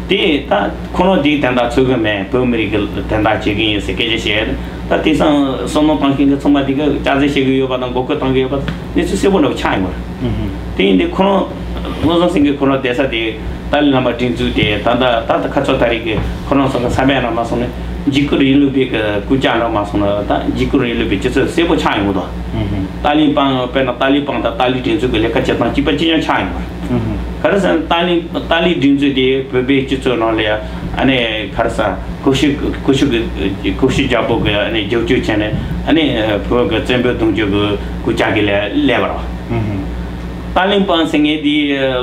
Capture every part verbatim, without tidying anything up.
དེ་ད་ཁོ་རང་དེའི་དན་རྟགས་འཚོལ་གི་མེད། བོད་མི་རིགས་ཀྱི་དན་རྟགས་བྱེད་ཀྱི་ཡིན་ཟེར་སྐད་ཆ་བཤད། ད་དེང་སང་བསམ་བློ་བཏང་མཁན་གྱི་ཚང་མ་དེ་ག་སྐྱག་རྫུན་བཤད་གི་ཡོད་པ་དང་མགོ་སྐོར་བཏང་གི་ཡོད་པ་གནས་ཚུལ་གསལ་པོ་འདྲ་པོ་ཆགས་ཡོང་གི་རེད། དེ་ཡིན་དུས་ཁོ་རང་བློ་བཟང་སེང་གེ་ཁོ་རང་བསྡད་ས་དེ་ཏཱ་ལའི་བླ་མ་སྒྲིག་འཛུགས་དེ་ད་ལྟ་ད་ལྟ་ཁ་ཚོ་ད་རེས་ཀྱི་ཁོ་རང་ཚོ་གི་ས་བོན་རང་མ་སོང་ནས་འཇིགས་སྐུལ་ཡིན་ལུགས་པའི་གི་སྐུལ་ལྕག་རང་མ་སོང་ན་ད་འཇིགས་སྐུལ་ཡིན་ལུགས་པའི་སྤྱི་ཚོགས་གསལ་པོ་ཆགས་ཡོང་གི་འདུག་ཏཱ་ལའི་བླ་མ་དཔེར་ན་ཏཱ་ལའི་བླ་མ་དང་ཏཱ་ལའི་སྒྲིག་འཛུགས་ཀྱི་ལས་ཀ་བྱེད་སྟངས་གཅིག་པ་གཅིག་རྐྱང་ཆགས་ཡོང་གི་རེད། ག་རེ་ཟེར་ན་ཏཱ་ལའི་ཏཱ་ལའི་སྒྲིག་འཛུགས་དེ་བོད་པའི་སྤྱི་ཚོགས་ནང་ལ་ཡ་ཨ་ནི་ག་རེ་ཟེར་ཀུ་ཤུ་ཀུ་ཤུ་གི་ཀུ་ཤུ་རྒྱལ་པོ་གི་ཨ་ནི་རྒྱབ་སྐྱོར་བྱས་ནས་ཨ་ནི་བོད་ཀྱི་བཙན་པོའི་གདུང་རྒྱུད་ཀྱི་སྐུ་ལྕག་གི་ལས་སླེབས་པ་རེད། ཏཱ་ལའི་བླ་མ་ཟེར་མཁན་དེ་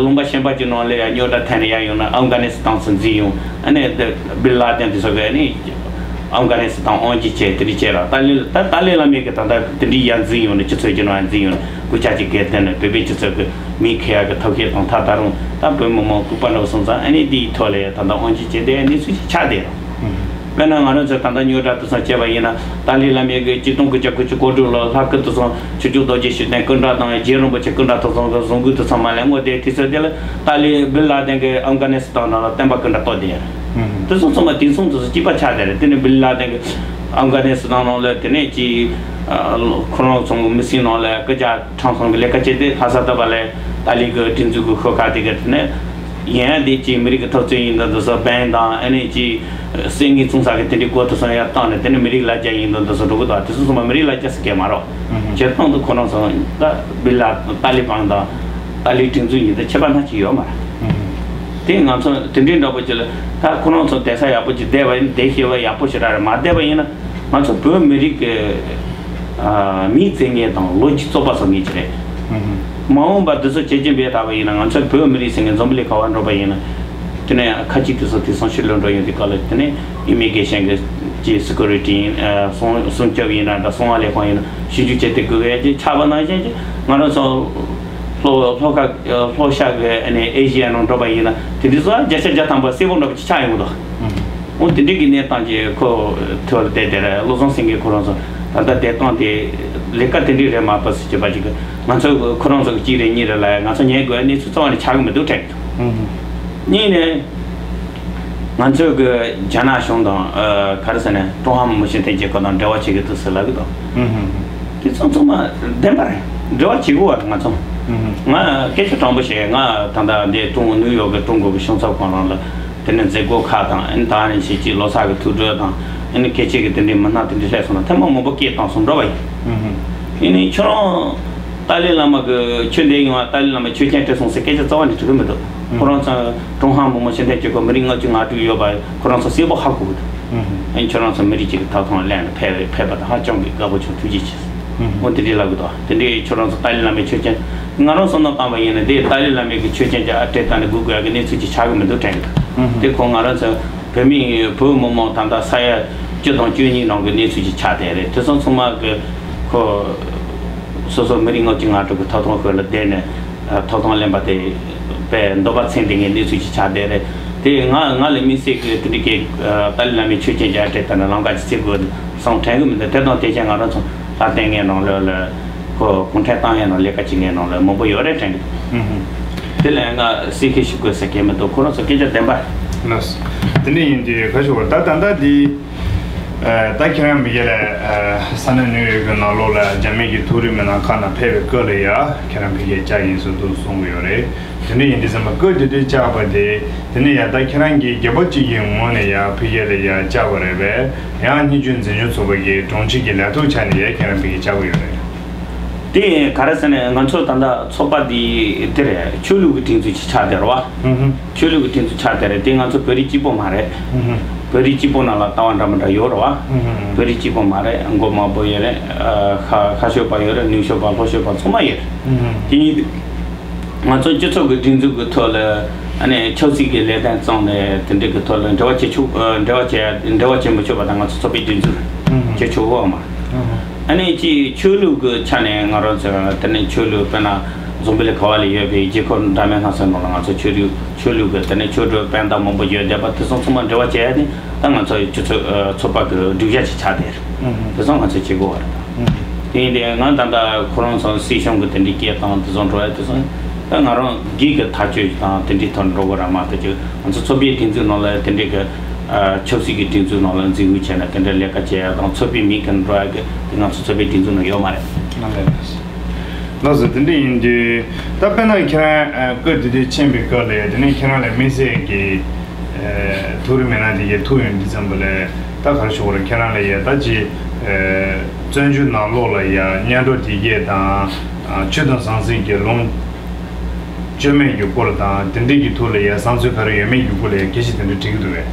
ལུང་པ་གཞན་པ་ཅིག་ནང་ལ་ཡ་རྙོག་དྲ་ཐོན་ནས་ཡ་ཡོང་ན་ཨབ་གྷ་ནི་སི་ཐན་ཚུར་འཛིན་ཡོང་། ཨ་ནི་བིན་ལ་དན་དེ་ཚོ་གི་ཨ་ནི་ཨབ་གྷ་ནི་སི་ཐན་དབང་སྒྱུར་བྱས་དེ་འདྲ་བྱས་ར། ཏཱ་ལའི་ད་ཏཱ་ལའི་བླ་མས་གི་ད་ལྟ་དེ་འདྲའི་ཡར་འཛིན་ཡོང་ནས་སྤྱི་ཚོགས་ཀྱི་ནང་ཡར་འཛིན་ཡོང་ནས་སྐུ་ལྕག་ཅིག་སྒེར་བསྟན་ནས་བོད་པའི་སྤྱི་ཚོགས་ཀྱི་མི་ཁེ་ཡ་གི་ཐབས་ཤེས་དང་ཐ་ད་རུང་ད་བོད་མི་མང་ལྐུགས་པ་འདྲ་བོ་སོང་ཙང་ཨ་ནི་དེའི་ཐོག་ལ་ད་ལྟ་དབང་སྒྱུར་བྱས་ཏེ་གནས་ཚུལ་ཞིག་ཆགས་བསྡད་ར། དཔེར་ན་ང་རང་ཚོ་ད་ལྟ་རྙོག་དྲ་དེ་ཚོ་བྱས་པ་ཡིན་ན་ཏཱ་ལའི་བླ་མའི་གི་གཅིག་སྟོང་དགུ་བརྒྱ་དགུ་བཅུ་གོ་དྲུག་ལོ་ལྷ་སྐུ་དེ་ཚོ་ཆོས་སྐྱོང་རྡོ་རྗེ་ཤུགས་ལྡན་སྐུ་འདྲ་དང་རྗེ་རིན་པོ་ཆེ་སྐུ་འདྲ་དེ་ཚོ་གི་བཟོ་འགུལ་དེ་ཚང་མ་ལས་སྔོན་དེ་དུས་ཚོད་དེ་ལ་ཏཱ་ལའི་བིན་ལ་དན་གི་ཨབ་གྷ་ནི་སི་ཐན་ནང་ལ་བསྟན་པ་སྐུ་འདྲ་གཏོར་བསྡད་ཡོད་རེད། དེ་ཚོ་ཚང་མ་དེང་སང་དེ་ཚོ་གཅིག་པ་ཆགས་བསྡད་རེད། དེ་ནི་བིན་ལ་དན་གི་ཨབ་གྷ་ནི་སི་ཐན་ནང་ལ་དེ་ནས་ཀྱི་ཁོ་རང་ཚོ་མི་སེར་ནང་ལ་སྐུ་ལྕག་ཁྲང་ཚང་གི་ལས་ཀ་བྱས་ཏེ་ལྷ་ས་ལྟ་བ་ལས་ཏཱ་ལའི་གི་སྒྲིག་འཛུགས་ཀྱི་ཤོག་ཁག་དེ་ག་དེ་ནས་ཡིན་ཡང་དེ་ཅིག་མི་རིགས་ཀྱི་འཐབ་རྩོད་ཡིན་དང་འདི་ཚོ་བན་དང་ཨ་ནི་ཅིག་བསད་ངན་བཙོང་ས་གི་དེ་འདྲའི་སྒོ་དེ་ཚོ་ཡར་བཏང་ནས་དེ་ནི་མི་རིགས་ལ་རྒྱ་ཡིན་དང་འདི་ཚོ་འགྲོ་གི་འདུག་དེ་ཚོ་ཚང་མ་མི་རིགས་ལ་རྒྱ་ཟེར་མཁན་མ་རེད། བྱེད་སྟངས་དེ་ཁོ་རང་ཚོ་ད་བིན་ལ་ཏཱ་ལི་བན་དང་ཏཱ་ལའི་སྒྲིག་འཛུགས་གཉིས་དེ་ཁྱད་པར་སྣ་གཅིག་ཡོད་མ་རེད། དེ་ང་ཚོ་དེ་འདྲའི་འདྲ་པོ་ཅིག་ལ་ད་ཁོ་རང་ཚོ་བསྡད་ས་ཡག་པོ་ཅིག་བསྡད་པ་ཡིན་བསྡད་ཤེས་པ་ཡག་པོ་ཞེ་དྲག་རེད། མ་བསྡད་པ་ཡིན་ན་ང་ཚོ་བོད་མི་རིགས་ཀྱི་ཨ་མིང་བརྩི་མཁན་དང་ལོ་རྒྱུས་རྩོད་པ་བཟོ་མཁན་ཅིག་རེད། མ་འོངས་པར་འདི་ཚོ་བྱེད་ཀྱིན་པའི་ཐག་པ་ཡིན་ན་ང་ཚོ་བོད་མི་རིགས་ཟེར་མཁན་འཛམ་བུ་གླིང་ག་བར་འགྲོ་པ་ཡིན་ན་དེ་ནས་ཁ་ཅིག་དེ་ཚོ་དེང་སང་ཕྱིར་ལོག་འགྲོ་ཡོང་དུས་སྐབས་ལ་དེ་ནས་ཨི་མི་གྷི་རེ་ཤན་གྱི་ཀྱི་སི་ཀུ་རི་ཊི་ཡིན་ཨ་སྲུང་སྲུང་སྐྱོབ་ཡིན་ན་འདྲ་སྲུང་བ་ལས་ཁུངས་ཡིན་ན་ཞིབ་འཇུག་བྱེད་དུས་དགོས་ཡ་ཅིག་ཆགས་པ་ནང་བཞིན་ཅིག་ང་རང་ཚོ་ལྷོ་ལྷོ་ཁ་ལྷོ་ཤར་གྱི་ཨ་ནི་ཨེ་ཤི་ཡ་ནང་འགྲོ་པ་ཡིན་ན་དེ་དུས་སུ་བརྒྱ་ཆ་བརྒྱ་ཐམ་པ་གསལ་པོ་འདྲ་པོ་ཅིག་ཆགས་ཡོང་གི་འདུག་འོ་དེ་འདྲའི་གི་གནས་སྟངས་ཀྱི་ཁོ་ཐོག་ལ་བལྟས་དེར་བློ་བཟང་སེང་གེ་ཁོ་རང་ཚོ་ད་ལྟ་བསྡད་སྟངས་དེ་ལས་ཀ་དེ་འདྲའི་རེད་མ་པ་སུ་བྱེད་པ་ཅིག་ང་ཚོ་ཁོ་རང་ཚོ་གི་གཅིག་རེད་གཉིས་རེད་ལ་ང་ཚོ་ཉན་དགོས་གནས་ཚུལ་རྩ་བ་ནས་ཆགས་གི་མི་འདུག་དྲན་གི་འདུག་གཉིས་ནས་ང་ཚོ་གི་རྒྱ་ནག་གཞུང་དང་ག་རེ་ཟེར་ནས་ཀྲུང་ཧྭ་མི་དམངས་སྤྱི་མཐུན་རྒྱལ་ཁབ་དང་འབྲེལ་བ་བྱེད་གི་འདུག་ཟེར་ལབ་གི་འདུག་དེ་ཚང་ཚང་མ་བདེན་པ་རེད། འབྲེལ་བ་བྱེད་དགོས་པ་རེད། ང་ཚོ་ང་སྐད་ཆ་དྲང་པོ་བཤད། ང་ད་ལྟ་འདི་ཀྲུང་ནིའུ་ཡོག་གི་ཀྲུང་གོ་གི་གཞུང་ཚབ་ཁང་རང་ལ་དེ་ནས་མཛད་སྒོ་ཁག་དང་ཨ་ནི་ད་ནི་ཞིག་ཅིག་ལོ་གསར་གི་ཐུགས་སྤྲོ་དང་ཨ་ནི་སྐད་ཆ་གི་དེ་འདྲའི་མི་སྣ་དེ་འདྲའི་སླེབས་སོང་ན་ཐེངས་མ་མང་པོ་སྐད་བཏང་སོང་འགྲོ་བ་ཡིན། ཨ་ནི་ཁྱོད་རང་ཏཱ་ལའི་བླ་མ་གི་ཆོས་འདི་ཡོང་བ་ཏཱ་ལའི་བླ་མ་ཆོས་ཁྱེན་སྤྲད་སོང་ཟེར་སྐད་ཆ་རྩ་བ་ནས་དྲི་གི་མི་འདུག་ཁོ་རང་ཚོ་ཀྲུང་ཧྭ་མི་དམངས་སྤྱི་མཐུན་རྒྱལ་ཁབ་མི་རིགས་ལྔ་བཅུ་ང་དྲུག་ཡོད་པ་ཁོ་རང་ཚོ་གསལ་པོ་ཧ་གོ་གི་འདུག་ཨ་ནི་ཁྱོད་རང་ཚོ་མི་རིགས་གཅིག་གི་ཐོབ་ཐང་ལེན་ལ་ཕེབས་ཕེབས་པ་དང་ཧ་ཅང་གི་དགའ་པོ་བྱུང་ཐུགས་རྗེ་ཆེ། འོ་དེ་འདྲའི་ལབ་གི་འདུག་དེ་འདྲའི་ཁྱོད་རང་ཚོ་ཏཱ་ལའི་བླ་མའི་ཆོས་ཁྱེན་ང་རང་བསམ་བློ་བཏང་བ་ཡིན་ན་དེ་ཏཱ་ལའི་བླ་མའི་གི་ཆོས་ཁྱེན་གྱི་ཨ་སྤྲད་ད་ནི་སྒུག་དགོས་ཡ་གི་གནས་ཚུལ་ཅིག་ཆགས་གི་མི་འདུག་དྲན་གི་འདུག་དེ་ཁོ་ང་རང་ཚོ་བོད་མི་བོད་མི་མང་ད་ལྟ་ས་ཡ་བཅུ་དང་བཅུ་གཉིས་ནང་གི་གནས་ཚུལ་ཅིག་ཆགས་བསྡད་རེད། དེ་ཚོ་ཚང་མ་གི་ཁོ་སོ་སོ་མི་རིགས་ལྔ་བཅུ་ང་དྲུག་གི་ཐོབ་ཐང་ཁུལ་ལ་བསྡད་ནས་ཐོབ་ཐང་ལེན་པ་དེ་དཔེ་འདོད་པ་ཚིམ་བསྡད་མཁན་གནས་ཚུལ་ཅིག་ཆགས་བསྡད་རེད། དེ་ང་ང་ལ་དམིགས་བསལ་གི་དེ་འདྲའི་གི་ཏཱ་ལའི་བླ་མའི་ཆོས་ཁྱེན་གྱི་ཨ་སྤྲད་ད་ནི་ལམ་ཁ་ཅིག་བརྩི་དགོས་བསམ་དྲན་གི་མི་འདུག་དེ་དང་དེ་བཞིན་ང་རང་ཚོ་ལྷ་ལྡན་ངའི་ནང་ལོགས་ལ་ཁོ་གུང་ཁྲན་ཏང་ཡོན་ནང་ལས་ཀ་བྱེད་མཁན་ནང་ལ་མང་པོ་ཡོད་རེད་དྲན་གི་འདུག་དེ་ལས་ང་གསལ་ཁེ་ཞུ་དགོས་ཟེར་མཁན་མི་འདུག་ཁོ་རང་ཚོ་སྐད་ཆ་བདེན་པ། ལགས། དེ་འདྲ་ཡིན་དུས་ཁ་ཤོར་བར་ད་ད་ལྟ་འདི་ད་ཁྱེད་རང་མི་སྒེར་ལ་ས་གནས་ནིའུ་ཡོག་གི་ནང་ལོགས་ལ་རྒྱ་མི་གི་མཐོ་རིམ་མི་སྣ་ཁག་ནང་ཕེབས་པའི་སྐབས་ལ་ཡ་ཁྱེད་རང་ཕ་གིར་བཅར་ཡིན་ཟེར་འདུག་གསུང་གི་ཡོད་རེད། དེ་འདྲ་ཡིན་དུས་ཙམ་པ་སྐབས་དེ་དུས་བཅར་བ་དེ་དེ་ནས་ཡ་ད་ཁྱེད་རང་གིས་སྒེར་པ་གཅིག་གི་ངོས་ནས་ཡ་ཕ་གིར་ལ་ཡ་བཅར་བ་རེད་པས། ཡང་སྙན་ཞུ་འཛིན་སྐྱོང་ཚོགས་པ་གི་དྲུང་ཆེ་གི་ལས་ཐོག་ཆ་ནས་ཡ་ཁྱེད་རང་ཕ་གིར་བཅར་གི་ཡོད་རེད། དེ་ག་རེ་ཟེར་ན་ང་ཚོ་ད་ལྟ་ཚོགས་པ་འདི་དེ་རེད། ཆོས་ལུགས་ཀྱི་སྒྲིག་འཛུགས་ཅིག་ཆགས་བསྡད་རེད་བ། ཆོས་ལུགས་ཀྱི་སྒྲིག་འཛུགས་ཆགས་བསྡད་རེད། དེ་ང་ཚོ་བོད་རིགས་གཅིག་པོ་མ་རེད། བོད་རིགས་གཅིག་པོ་ནང་ལ་ལྟ་བ་འདྲ་མི་འདྲ་ཡོད་རེད་བ། བོད་རིགས་གཅིག་པོ་མ་རེད། མགོ་དམར་པོ་ཡོད་རེད། ཨ་ཤ་ཤ་ཤོད་པ་ཡོད་རེད། ནུབ་ཤོད་པ་ལྷོ་ཤོད་པ་ཚང་མ་ཡོད་རེད། དེ་ཡིན་དུས་ང་ཚོ་སྤྱི་ཚོགས་ཀྱི་སྒྲིག་འཛུགས་ཀྱི་ཐོག་ལ་ཨ་ནི་ཆབ་སྲིད་ཀྱི་ལས་དོན་བརྩམས་ནས་དེ་འདྲ་གི་ཐོག་ལ་འབྲེལ་བ་བྱེད་ཆོག་ཨ་འབྲེལ་བ་བྱེད་འབྲེལ་བ་བྱེད་མི་ཆོག་པ་དང་ང་ཚོ་ཚོགས་པའི་སྒྲིག་འཛུགས་བྱེད་ཆོག་གི་ཡོད་མ་རེད། ཨ་ནི་ཅིག་ཆོས་ལུགས་ཀྱི་ཆ་ནས་ང་རང་ཚོ་དེ་ནས་ཆོས་ལུགས་དཔེར་ན་འཛམ་བུ་གླིང་ག་བ་ལ་ཡོད་པའི་རྒྱལ་ཁབ་འདྲ་མིན་སྣ་ཚོགས་ནང་ལ་ང་ཚོ་ཆོས་ལུགས་ཆོས་ལུགས་ཀྱི་དེ་ནས་ཆོས་གྲོགས་སྤུན་ཟླ་མང་པོ་ཡོད་བསྡད་པ་དེ་ཚོ་ཚང་མ་འབྲེལ་བ་བྱས་ཏེ་ད་ང་ཚོ་སྤྱི་ཚོགས་ཚོགས་པ་གི་སྒྲིག་གཞི་ཅིག་ཆགས་བསྡད་རེད། དེ་ཚོ་ང་ཚོས་བྱེད་དགོས་པ་རེད། དེ་ཡིན་དུས་ང་ད་ལྟ་ཁོ་རང་ཚོ་སྲིད་གཞུང་གི་དེ་འདྲའི་སྐད་བཏང་དེ་ཚོ་འགྲོ་ཡ་དེ་ཚོ་ ད་ང་རང་སྒེར་གྱི་ཐག་གཅོད་དང་དེ་འདྲའི་ཐོག་འགྲོ་དགོས་ར་མ་གཏོགས་ཀྱི་ང་ཚོ་ཚོགས་པའི་སྒྲིག་འཛུགས་ནང་ལ་དེ་འདྲའི་གི་ཨ་ཆབ་སྲིད་ཀྱི་སྒྲིག་འཛུགས་ནང་ལ་འཛུལ་ཞུགས་བྱས་ནས་དེ་འདྲའི་ལས་ཀ་བྱེད་ཡ་དང་ཚོགས་པའི་མིང་གི་འགྲོ་ཡ་གི་དེ་ང་ཚོ་ཚོགས་པའི་སྒྲིག་འཛུགས་ནང་ཡོད་མ་རེད། ལགས་སོ། དེ་འདྲ་ཡིན་དུས་ད་དཔེར་ན་ཁྱེད་རང་ཨ་སྐབས་དེ་དུས་ཕྱིན་པའི་སྐབས་ལ་ཡ་དེ་ནས་ཁྱེད་རང་ལ་དམིགས་བསལ་གྱི་ཨ་ཐུགས་རེ་མེད་ན་དེ་གའི་ཐུགས་ཡོང་དུས་ཙམ་པ་ལ་ད་ག་རེ་ཞུ་དགོས་རེད། ཁྱེད་རང་ལ་ཡ་ད་ཅིག་ཨ་བཙན་བྱོལ་ནང་ལོགས་ལ་ཡ་སྔོན་འགྲོ་དེ་གའི་དང་ཨ་ཆོས་དང་ཟང་ཟིང་གི་ལུང་བཅོས་མིན་གྱི་སྐོར་དང་དེ་འདྲའི་གི་ཐོག་ལ་ཡ་བསམ་ཚུལ་ག་རེ་ཡོད་མེད་ཀྱི་སྐོར་ལ་ཡ་སྐད་ཆ་དེ་འདྲ་དྲི་གི་འདུག་པས།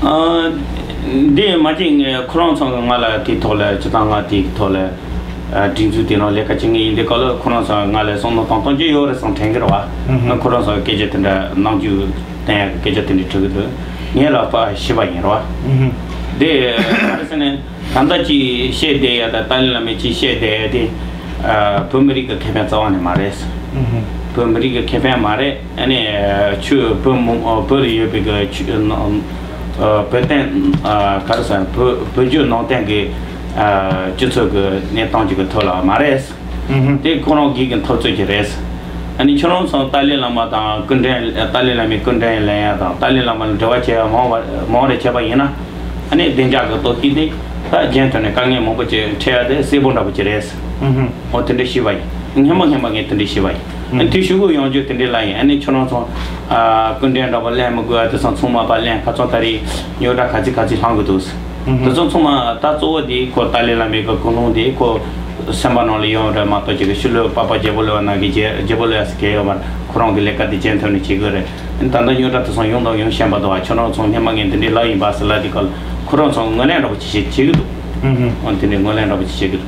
ཨ། འདི་མ་གཅིག་ངས་ཁོ་རང་ཚོ་གི་ང་ལ་དེའི་ཐོག་ལ་སྤྱིར་བཏང་ང་དེའི་ཐོག་ལ་ཨ་སྒྲིག་འཛུགས་དེ་ནང་ལས་ཀ་བྱེད་མཁན་ཡིན་དུས་སྐབས་ལ་ཁོ་རང་ཚོ་ང་ལ་བསམ་བློ་གཏོང་གཏོང་རྒྱུ་ཡོད་རེད་བསམ་དྲན་གི་རེད་བ། ཨུ་ཧུ། ང་ཁོ་རང་ཚོ་སྐད་ཆ་དེ་འདྲ་གནང་རྒྱུ་བསྟན་ཡག་གི་སྐད་ཆ་དེ་འདྲ་དྲི་གི་འདུག་ངས་ལ་ཕར་ཞུས་པ་ཡིན་རེད་བ། ཨུ་ཧུ། དེ་ག་རེ་ཟེར་ནས། ད་ལྟ་ཅིག་བཤད་བསྡད་ཡ་དང་ཏཱ་ལའི་བླ་མས་ཅིག་བཤད་བསྡད་ཡ་དེ། ཨ་བོད་མི་རིགས་ཀྱི་ཁེ་ཕན་རྩ་བ་ནས་མ་རེད། ཨུ་ཧུ། བོད་མི་རིགས་ཀྱི་ཁེ་ཕན་མ་རེད། ཨ་ནི་ཆོས་བོད་མི་བོད་ལ་ཡོད་པའི་གི་ཆོས་ཨ་བོད་བསྟན་ཨ་ག་རེ་ཟེར་བོད་བོད་བརྒྱུད་ནང་བསྟན་གྱི་ཨ་སྤྱི་ཚོགས་ཀྱི་གནས་སྟངས་ཅིག་གི་ཐོག་ལ་མ་རེད། ཨུ་ཧུ། དེ་ཁོ་རང་སྒེར་གྱི་འཐབ་རྩོད་ཅིག་རེད། ཨ་ནི་ཁྱོད་རང་ཚོ་ཏཱ་ལའི་བླ་མ་དང་སྐུ་མགྲོན་ཏཱ་ལའི་བླ་མའི་སྐུ་མགྲོན་ལེན་ཡ་དང་ཏཱ་ལའི་བླ་མ་ལ་འབྲེལ་བ་བྱས་ཡ་མང་བ་མང་རེ་བྱས་པ་ཡིན་ན། ཨ་ནི་བདེ་འཇགས་ཀྱི་སྟོབས་ཤུགས་དེ་ད་རྒྱུན་མཐུད་ནས་དཀའ་ངལ་མང་པོ་ཅིག་འཕྲད་ཡ་དེ་གསལ་པོ་འདྲ་པོ་ཅིག་རེད། ཨུ་ཧུ། འོ་དེ་འདྲ་ཤེས་པ་ཡིན། སྔོན་མ་སྔོན་མ་ངས་དེ་འདྲ་ཤེས་པ་ཡིན། ཨ་ནི་དེ་ཞུ་དགོས་ཡོང་རྒྱུ་དེ་འདྲ་ལ་ཡིན། ཨ་ནི་ཁྱོད་རང་ཚོ་ཨ་སྐུ་མགྲོན་འདྲ་པོ་ལེན་མི་དགོས་ཨ་དེ་ཚོ་ཚང་མ་ཕར་ལེན་ཁ་ཚོན་ད་རེས་རྙོག་དྲ་ག་ཚོད་ག་ཚོད་ལྷང་གི་འདུག་ཨུ་ཧུ། དེ་ཚོ་ཚང་མ་ད་གཙོ་བོ་དེ་ཁོ་ཏཱ་ལའི་བླ་མའི་གི་ཀུན་སློང་དེ་ཁོ་སེམས་པ་ནང་ལ་ཡོད་རེད་མ་གཏོགས་ཅིག་གི་ཕྱི་ལོགས་པ་པ་རྒྱལ་པོ་ལོས་ན་གི་རྒྱལ་རྒྱལ་པོ་ལོས་ཟེར་གི་ཡོད་མ་རེད། ཁོ་རང་གི་ལས་ཀ་དེ་རྒྱུན་མཐུད་ནས་བྱེད་དགོས་རེད། ད་ལྟ་རྙོག་དྲ་དེ་ཚོ་ཡོང་དང་ཡོང་བཞིན་པ་འདུག་ཨ་ཁྱོད་རང་ཚོ་སྔོན་མ་ངས་འདི་འདྲའི་ལབ་ཡིན་པ་ཟེར་ལབ་དེ་ག་ལ་ཁོ་རང་ཚོ་ངོས་ལེན་འདྲ་པོ་ཅིག་བྱེད་བྱེད་གི་འདུག་ཨུ་ཧུ། འོ་དེ་འདྲའི་ངོས་ལེན་འདྲ་པོ་ཅིག་བྱེད་གི་འདུག་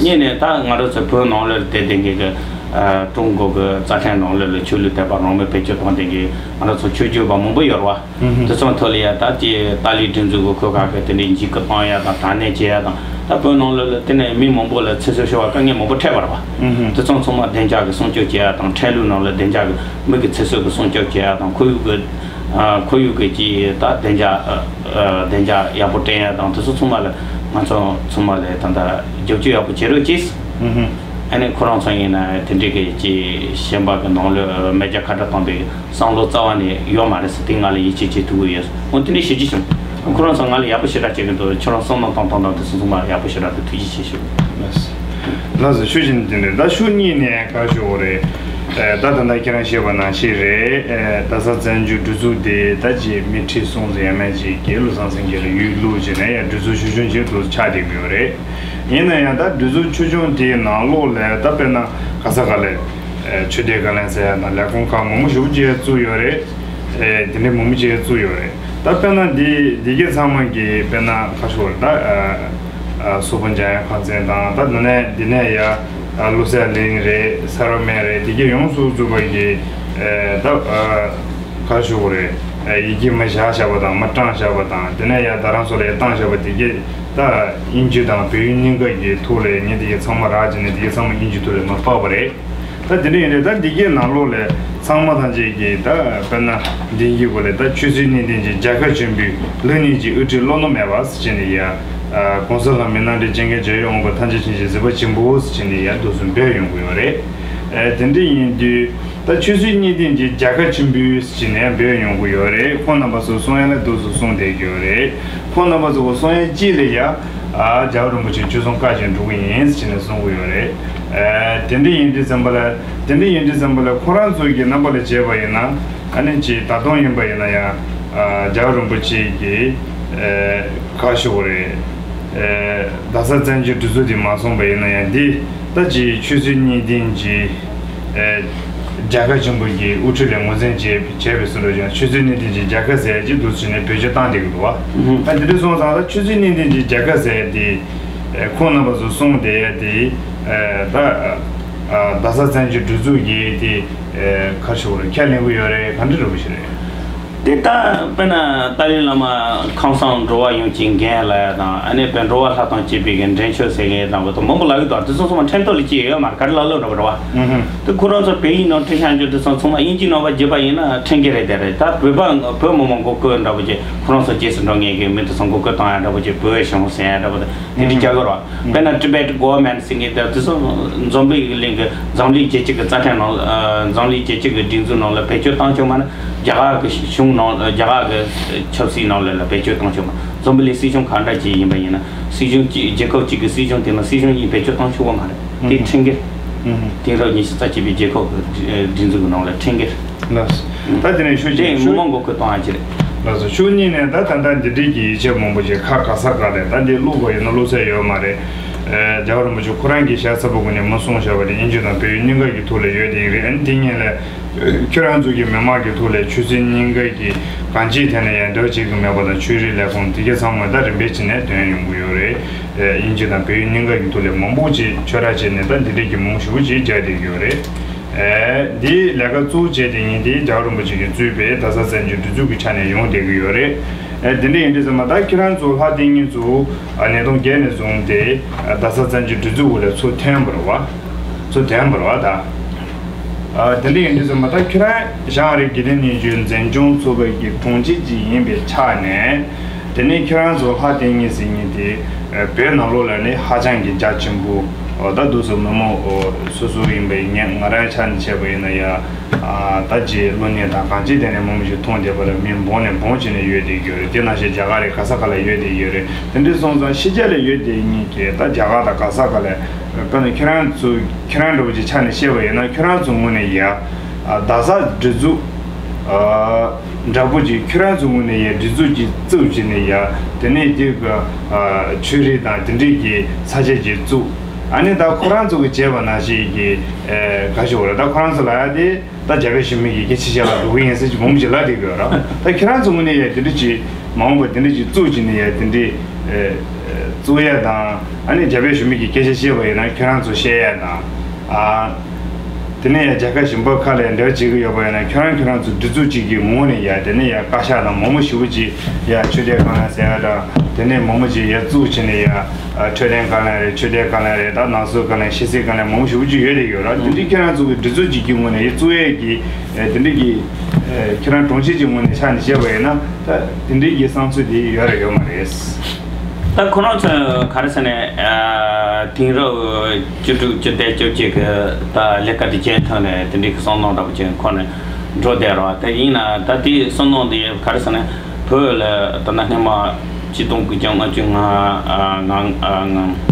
གཉིས་ནས་ད་ང་རང་ཚོ་བོད་ནང་ལ་བསྡད་བསྡད་མཁན་གི་ཨ་ཀྲུང་གོ་གི་རྩ་ཁྲིམས་ནང་ལ་ལ་ཆོས་ལུགས་དད་པ་རང་མོས་བེད་སྤྱོད་གཏོང་བསྡད་མཁན་ང་རང་ཚོ་ཆོས་བརྒྱུད་པ་མང་པོ་ཡོད་རེད་བ། ཨུ་ཧུ། དེ་ཚོ་ཐོག་ལ་ཡ་ད་ཅི་ཏཱ་ལའི་སྒྲིག་འཛུགས་ཀྱི་ཁོ་ག་གི་དེ་འདྲའི་འཇིགས་སྐུལ་བཏང་ཡ་དང་དྲག་གནོན་བྱེད་ཡ་དང་ད་བོད་ནང་ལ་ལ་དེ་ནས་མི་མང་པོ་ལ་ཚེ་སྲོག་ཤོར་བ་དཀའ་ངལ་མང་པོ་འཕྲད་པ་རེད་བ། ཨུ་ཧུ། དེ་ཚོ་ཚང་མ་བདེ་འཇགས་ཀྱི་སྲུང་སྐྱོབ་བྱེད་ཡ་དང་ཁྲལ་ལུགས་ནང་ལ་བདེ་འཇགས་ཀྱི་མི་གི་ཚེ་སྲོག་གི་སྲུང་སྐྱོབ་བྱེད་ཡ་དང་ཁོར་ཡུག་གི་ཨ་ཁོར་ཡུག་གི་ཅི་ད་བདེ་འཇགས་ཨ་ཨ་བདེ་འཇགས་ཡག་པོ་བསྐྲུན་ཡ་དང་དེ་ཚོ་ཚང་མ་ལ་ང་ཚོ་ཚང་མ་ལ་ད་ལྟ་རྒྱབ་སྐྱོར་ཡག་པོ་བྱེད་རོགས་གྱིས། ཨུ་ཧུ། ཨ་ནི་ཁོ་རང་ཚོ་ཡིན་ན་དེ་འདྲའི་གི་ཅི་གཞན་པ་གི་ནང་ལོགས་མེས་རྒྱལ་ཁ་བྲལ་གཏོང་པའི་བསམ་བློ་རྩ་བ་ནས་ཡོད་མ་རེད་ཟེར་དེ་ང་ལ་ཡིད་ཆེས་བྱེད་ཐུབ་ཀྱི་ཡོད། འོ་དེ་འདྲའི་ཞུ་རྒྱུ་བྱུང་། ཁོ་རང་ཚོ་ང་ལ་ཡག་པོ་ཞེ་དྲག་བྱེད་ཀྱི་འདུག་ཁྱོད་རང་བསམ་བློ་གཏོང་སྟངས་དང་དེ་ཚོ་ཚང་མ་ཡག་པོ་ཞེ་དྲག་འདུག་ཐུགས་རྗེ་ཆེ་ཞུ། ལགས་སོ། ལགས་སོ་ཞུ་བཞིན་དེ་འདྲ་ད་ཤུགས་གཉིས་ནས་བཀའ་ཞུ་དགོས་རེད། ཨེ་ད་ད་ལྟ་ཁྱེད་རང་བཤད་པ་ནང་བཞིན་རེད། ཨེ་རྡ་ས་བཙན་བྱོལ་སྒྲིག་འཛུགས་དེ་ད་ཅིག་མི་ཁྲི་གསུམ་ཙམ་ཡས་མས་ཅིག་གི་བློ་བཟང་སེང་གེ་ལ་ཡུལ་བླུགས་བྱས་ནས་ཡང་སྒྲིག་འཛུགས་ཆུང་ཆུང་ཅིག་ཏུ་ཆགས་བསྡད་ཀྱི་ཡོད་རེད། ཡིན་ན་ཡང་ད་སྒྲིག་འཛུགས་ཆུང་ཆུང་དེའི་ནང་ལོགས་ལ་ད་དཔེར་ན་ག་ས་ག་ལ་ཨེ་ཆོས་སྡེ་བཀའ་བློན་ཟེར་ཡ་དང་ལས་ཁུངས་ཁག་མང་པོ་ཞེ་པོ་ཅིག་བཙུགས་ཡོད་རེད། ཨེ་དེ་འདྲའི་མང་པོ་ཅིག་བཙུགས་ཡོད་རེད། ད་དཔེར་ན་འདི་འདི་གའི་ཚང་མ་གི་དཔེར་ན་ཁ་ཤོར་ད་ཨ་ཨ་སོག་པོ་འཇམ་དབྱངས་ཁང་ཚན་དང་ད་འདི་ནས་འདི་ནས་ཡ་ཨ་བློ་གསལ་གླིང་རེད། ས་རོ་སྨད་རེད། འདི་གའི་ཡོངས་སུ་རྫོགས་པ་གི་ཨེ་ད་ཨ་ཁ་ཤོར་རེད། ཨེ་ཡི་གེ་མ་བཞག་བཞག་པ་དང་མ་བཀྲམ་བཞག་པ་དང་དེ་ནས་ཡ་རྡ་རམ་ས་ལ་ཡ་བཏང་བཞག་པ་འདི་གའི་ད་དབྱིན་ཇི་དང་བོད་ཡིག་གཉིས་ཀ་གི་ཐོག་ལ་ངས་འདི་གའི་ཚང་མ་རག་བྱས་ནས་འདི་གའི་ཚང་མ་དབྱིན་ཇི་ཐོག་ལ་མར་ཕབ་པ་རེད། ད་དེ་འདྲ་ཡིན་དུས་ད་འདི་གའི་ནང་ལོགས་ལ་ཚང་མ་ཐམས་ཅད་ཀྱིས་ད་དཔེར་ན་འདི་གི་སྐོར་ལ་ད་ཆོས་སྲིད་གཉིས་ལྡན་གྱི་རྒྱལ་ཁབ་ཆེན་པོའི་ལག་གཉིས་ཀྱི་དབུ་ཁྲིད་བློ་སྣ་མེད་པ་ཟེར་བྱས་ནས་ཡ། གོང་ས་ལྷ་མི་སྣ་འདྲེན་བྱེད་མཁན་རྒྱལ་བའི་དབང་པོ་ཐམས་ཅད་མཁྱེན་ཅིང་གཟིགས་པ་ཆེན་པོ་ཟེར་བྱས་ནས་ཡ་འདུག་སེ་འབོད་ཡོང་གི་ཡོད་རེད། དེ་འདྲ་ཡིན་དུས་ད་ཆོས་སྲིད་གཉིས་ལྡན་གྱི་རྒྱལ་ཁབ་ཆེན་པོ་ཟེར་བྱས་ནས་འབོད་ཡོང་གི་ཡོད་རེད། ཁོང་རྣམ་པ་ཚོ་གསུང་ཡ་ལ་འདུག་སེ་གསུང་བསྡད་ཀྱི་ཡོད་རེད། ཁོང་རྣམ་པ་ཚོ་གསུང་ཡ་གཅིག་ལ་ཡ། ཨ་རྒྱལ་བ་རིན་པོ་ཆེ་ཆོས་སྲུང་བཀའ་བཞིན་སྒྲུབ་ཀྱི་ཡིན་ཟེར་ནས་གསུང་གི་ཡོད་རེད། ཨ་དེ་འདྲ་ཡིན་དུས་ཙམ་པ་ལ་དེ་འདྲ་ཡིན་དུས་ཙམ་པ་ལ་ཁོ་རང་ཚོ་གི་རྣམ་པ་ལ་བྱས་པ་ཡིན་ན་ཨ་ནི་ཅིག་ད་དུང་ཡིན་པ་ཡིན་ན་ཡང་ཨ་རྒྱལ་བ་རིན་པོ་ཆེ་གི་ཨ་བཀའ་ཤོག་རེད། ཨ་རྡ་ས་བཙན་བྱོལ་སྒྲིག་འཛུགས་དེ་མ་སོང་པ་ཡིན་ན་ཡང་འདི་ད་ཅིག་ཆོས་སྲིད་གཉིས་ལྡན་གྱི་ཨ་རྒྱལ་ཁབ་ཆེན་པོ་གི་དབུ་ཁྲིད་ལ་ངོས་འཛིན་བྱས་བྱས་པའི་བཟོ་འདྲ་ཅིག་ཆོས་སྲིད་གཉིས་ལྡན་གྱི་རྒྱལ་ཁབ་ཟེར་ཅིག་འདུག་ཟེར་ནས་བེད་སྤྱོད་བཏང་བསྡད་ཀྱི་འདུག་བ། ཨ་འདི་འདྲ་སོང་ཙང་ད་ཆོས་སྲིད་གཉིས་ལྡན་གྱི་རྒྱལ་ཁབ་ཟེར་དེ། ཨེ་ཁོང་རྣམ་པ་ཚོ་གསུངས་བསྡད་ཡ་དེ། ཨེ་ད་ཨ་རྡ་ས་བཙན་བྱོལ་སྒྲིག་འཛུགས་ཀྱིས་དེ་ཨེ་ག་རེ་ཞུ་དགོས་རེད། ཁས་ལེན་གྱི་ཡོད་རེད། ག་འདྲ་འདྲ་པོ་ཞིག་རེད། དེ་ལྟ་དཔེར་ན་ཏཱ་ལའི་བླ་མ་ཁམས་བཟང་འགྲོ་བ་ཡོངས་ཀྱི་འགན་ལབ་ཡ་དང་། ཨ་ནི་དཔེ་འགྲོ་བ་ལྷ་དང་བཅས་པའི་གི་འདྲེན་མཆོད་ཟེར་མཁན་དང་། བོ་དང་མང་པོ་ལབ་ཀྱི་འདུག་དེ་ཚོ་ཚང་མ་ཕྲན་ཐོག་ལ་ཅི་ཡོད་མ་རེད། ག་རེ་ལབ་ལབ་འདྲ་པོ་རེད་བ། ཨུ་ཧུམ། དེ་ཁོ་རང་ཚོ་བོད་ཡིག་ནང་བྲིས་བཞག་རྒྱུ་དེ་ཚོ་ཚང་མ་དབྱིན་ཇིའི་ནང་བ་བརྗེས་པ་ཡིན་ན་ཕྲན་གྱི་རེད། དེ་རེད། ད་བོད་པ་བོད་མི་མང་མགོ་སྐོར་འདྲ་པོ་ཅིག་ཁོ་རང་ཚོ་རྗེས་སུ་འགྲོ་མཁན་གྱི་མི་དེ་ཚོ་མགོ་སྐོར་བཏང་ཡ་འདྲ་པོ་ཅིག་བོད་གཞུང་ཟེར་ཡ་འདྲ་པོ་དེ་དེ་འདྲ་རྒྱག་གི་རེད་བ། དཔེར་ན་Tibet Government ཟེར་མཁན་དེ་དེ་ཚོ་འཛམ་བུ་གླིང་གི་འཛམ་གླིང་རྒྱལ་སྤྱི་གི་རྩ་ཁྲིམས་ནང་། ཨ། འཛམ་གླིང་རྒྱལ་སྤྱི་གི་སྒྲིག་འཛུགས་ནང་ལ་བེད་སྤྱོད་བཏང་ཆོག་མ་ན། རྒྱ་གར་གྱི་གཞུང་ནང་། རྒྱ་གར་གྱི་ཆབ་སྲིད་ནང་ལ་ལ་བེད་སྤྱོད་བཏང་ཆོག་མ། འཛམ་བུ་གླིང་སྲིད་གཞུང་ག་འདྲ་ཅིག་ཡིན་པ་ཡིན་ན། སྲིད་གཞུང་གཅིག་རྒྱལ་ཁབ་གཅིག་གི་སྲིད་གཞུང་དེ་ནང་སྲིད་གཞུང་གཉིས་བེད་སྤྱོད་བཏང་ཆོག་གི་མ་རེད། དེ་ཁྲིམས་འགལ། དེང་རབས་ཉི་ཤུ་རྩ་གཅིག་པའི་རྒྱལ་ཁབ་ཀྱི་སྒྲིག་འཛུགས་ཀྱི་ནང་ལ་ཁྲིམས་འགལ། ལགས། ད་དེ་ནས་ཤུགས་ཆེ་དེ་ཤུགས། མི་མང་མགོ་སྐོར་གཏོང་ཡ་ཅིག་རེད། ལགས་སོ། ཤུགས་གཉིས་ནས་ད་ད་ལྟ་འདི་འདྲའི་གི་ཡིད་ཆེས་མང་པོ་ཞིག་ཁ་ག་ས་ག་ལས་ད་འདི་བླུག་དགོས་ཡིན་ན་བླུག་ས་ཡོད་མ་རེད། ཨེ། རྒྱལ་བ་རིན་པོ་ཆེ་ཁོ་རང་གིས་ཞལ་ཚ་པོ་གུ་ནས་མ་གསུངས་བཞག་པ་དེ་དབྱིན་ཇི་དང་བོད་ཡིག་གཉིས་ཀ་གི་ཐོག་ལ་ཡོད་དེ་ཡིན་རེད། ཨ་ནི་དེ་ཉིད་ལས་ཁྱོད་རང་ཚོ་གི་མི་མང་གི་ཐོག་ལས་ཆོས་སྲིད་གཉིས་ཀ་གི་གང་ཅིའི་ཐད་ནས་ཡང་འབྲེལ་བ་བྱེད་ཀྱི་མེད་པ་དང་། ཆོས་རིག་ལས་ཁུངས་དེ་གའི་ཚང་མ་ད་རིམ་པས་བྱས་ནས་ཐོན་ཡོང་གི་ཡོད་རེད། ཨེ། དབྱིན་ཇི་དང་བོད་ཡིག་གཉིས་ཀ་གི་ཐོག་ལས་མང་པོ་ཅིག་ཆོས་ར་བྱས་ནས་ད་འདི་འདྲས་ཀྱི་མང་པོ་ཞེ་པོ་ཅིག་རྒྱག་བསྡད་ཀྱི་ཡོད་རེད། ཨེ། འདིའི་ལས་ཀ་གཙོ་བོ་བྱས་དེ་ཉིད་དེ་རྒྱལ་བ་རིན་པོ་ཆེ་གིས་གཙོས་པའི་རྡ་ས་བཙན་བྱོལ་སྒྲིག་འཛུགས་ཀྱི་ཆ་ནས་ཡོང་བསྡད་ཀྱི་ཡོད་རེད། ཨེ། འདི་འདྲ་ཡིན་དུས་ཙམ་པ་ད་ཁྱེད་རང་ཚོ་ལྷ་བསྟེན་མཁན་ཚོ། ཨ། ཉིས་སྟོང་བརྒྱད་ནས་བཟུང་སྟེ། ཨ། རྡ་ས་བཙན་བྱོལ་སྒྲིག་འཛུགས་འོག་ལ་ཚུར་ཐོན་པ་རེད་བ། ཚུར་ཐོན་པ་རེད་བ་ད། ཨ། དེ་འདྲ་ཡིན་དུས་ཙམ་པ་ད་ཁྱེད་རང་ཞང་རིགས་དགེ་ལྡན་ནི་ཆོས་འཛིན་སྐྱོང་ཚོགས་པའི་གི་དྲུང་ཆེ་ཅིག་ཡིན་པའི་ཆ་ནས། དེ་ནས་ཁྱེད་རང་ཚོ་ལྷ་བསྟེན་མཁན་ཟེར་མཁན་དེ། ཨ། བོད་ནང་ལོགས་ལ་ནི་ཧ་ཅང་གི་རྒྱ་ཆེན་པོ། ཨོ། ད་འདུག་སེ་མི་མང་། ཨོ། སོ་སོ་ཡིན་པའི་ངས་ང་རང་ཆ་ནས་བྱས་པ་ཡིན་ན་ཡ། ཨ། ད་ཅིག་གློ་ནད་དང་གང་ཅིའི་ཐད་ནས་མང་པོ་ཞིག་མཐོང་བསྡད་པ་ལ་མི་སྦོམ་ནས་སྦོམ་བྱས་ནས་ཡོད་བསྡད་ཡོད་རེད། དེ་ནང་བཞིན་རྒྱ་གར་རེད། ག་ས་ག་ལ་ཡོད་བསྡད་ཡོད་རེད། དེ་འདྲ་སོང་ཙང་ཕྱི་རྒྱལ་ལ་ཡོད་བསྡད་མཁན་གྱི་ད་རྒྱ་གར་དང་ག་ས་ག་ལ། དཔེར་ན་ཁྱེད་རང་ཚོ། ཁྱེད་རང་འདྲ་པོ་ཅིག་ཆ་ནས་བཤད་པ་ཡིན་ན། ཁྱེད་རང་ཚོ་ངོས་ནས་ཡ། ཨ། རྡ་ས་སྒྲིག་འཛུགས། ཨ། འདྲ་པོ་ཅིག་ཁྱེད་རང་ཚོ་ངོས་ནས་ཡ་སྒྲིག་འཛུགས་ཅིག་བཙུགས་བྱས་ནས་ཡ། དེ་ནས་དེ་ག། ཨ། ཆོས་རིག་དང་དེ་འདྲའི་གི་ས་ཆ་ཅིག་བཙུགས། ཨ་ནི་ད་ཁོ་རང་ཚོ་གིས་བྱས་པ་ནང་བཞིན་གྱི། ཨེ། ག་ཞིག་འོ་ར། ད་ཁོ་རང་ཚོ་ལ་ཡ་དེ། ད་རྒྱ་བོད་གཞུང་མི་གི་སྐད་ཆ་བཤད་ལ་འགྲོ་གི་ཡིན་ཟེར་གྱི་མང་པོ་ཅིག་ལབ་བསྡད་ཀྱི་ཡོད་ར། ད་ཁྱེད་རང་ཚོ་ངོས་ནས་ཡ་དེ་འདྲ་ཅིག་མ་འོངས་པ་དེ་འདྲ་ཅིག་བཙུགས་བྱས་ནས་ཡ་དེ་འདྲའི། ཨེ། བཙུགས་ཡ་དང་། ཨ་ནི་རྒྱ་བོད་གཞུང་མི་གི་སྐད་ཆ་བཤད་པ་ཡིན་ན་ཁྱེད་རང་ཚོ་བཤད་ཡ་དང་། ཨ། དེ་ནས་ཡ་རྒྱལ་ཁབ་གཞན་པ་ཁག་ལ་འབྲེལ་བ་བྱེད་ཀྱི་ཡོད་པ་ཡིན་ན། ཁྱེད་རང་ཁྱེད་རང་ཚོ་སྒྲིག་འཛུགས་གཅིག་གི་ངོས་ནས་ཡ། དེ་ནས་ཡ་བཀའ་ཤག་དང་མང་པོ་ཞེ་པོ་ཅིག་ཡ་ཆོས་དད་བཀའ་བློན་ཟེར་ཡ་དང་། དེ་ནས་མང་པོ་ཅིག་ཡ་བཙུགས་བྱས་ནས་ཡ། ཨ། འཕྲོད་བསྟེན་བཀའ་བློན་རེད། ཆོས་དད་བཀའ་བློན་རེད། ད་ནང་སྲིད་བཀའ་བློན། ཕྱི་སྲིད་བཀའ་བློན། མང་པོ་ཞེ་པོ་ཅིག་ཡོད་རེད་ཡོད་ར། དེ་འདྲའི་ཁྱེད་རང་ཚོ་གི་སྒྲིག་འཛུགས་གཅིག་གི་ངོས་ནས་ཡ་བཙུགས་ཡས་ཀྱི། ཨེ། དེ་འདྲའི་གི། ཨེ། ཁྱེད་རང་དྲུང་ཆེ་གཅིག་ངོས་ནས་ཆ་ནས་བཤད་པ་ཡིན་ན། ད་དེ་འདྲའི་གི་བསམ་ཚུལ་དེ་ཡོད་རེད་ཡོད་མ་རེད། ད་ཁོ་རང་ཚོ་ག་རེ་ཟེར་ནས། ཨ། དེང་རབས་བཅུ་དྲུག་བཅུ་བདུན་བཅོ་བརྒྱད་ཀྱི་ད་ལས་ཀ་དེ་བྱས་ཐོག་ནས་དེ་འདྲའི་གི་བསམ་བློ་འདྲ་པོ་ཅིག་འཁོར་ནས་འགྲོ་བསྡད་རོགས། དེ་ཡིན་ན་ད་དེའི་བསམ་བློ་འདི་ག་རེ་ཟེར་ནས། བོད་ལ་ད་ལྟ་སྔོན་མ་ཆིག་སྟོང་དགུ་བརྒྱ་ལྔ་བཅུ་ང་། ཨ། ང་། ཨ། ང་།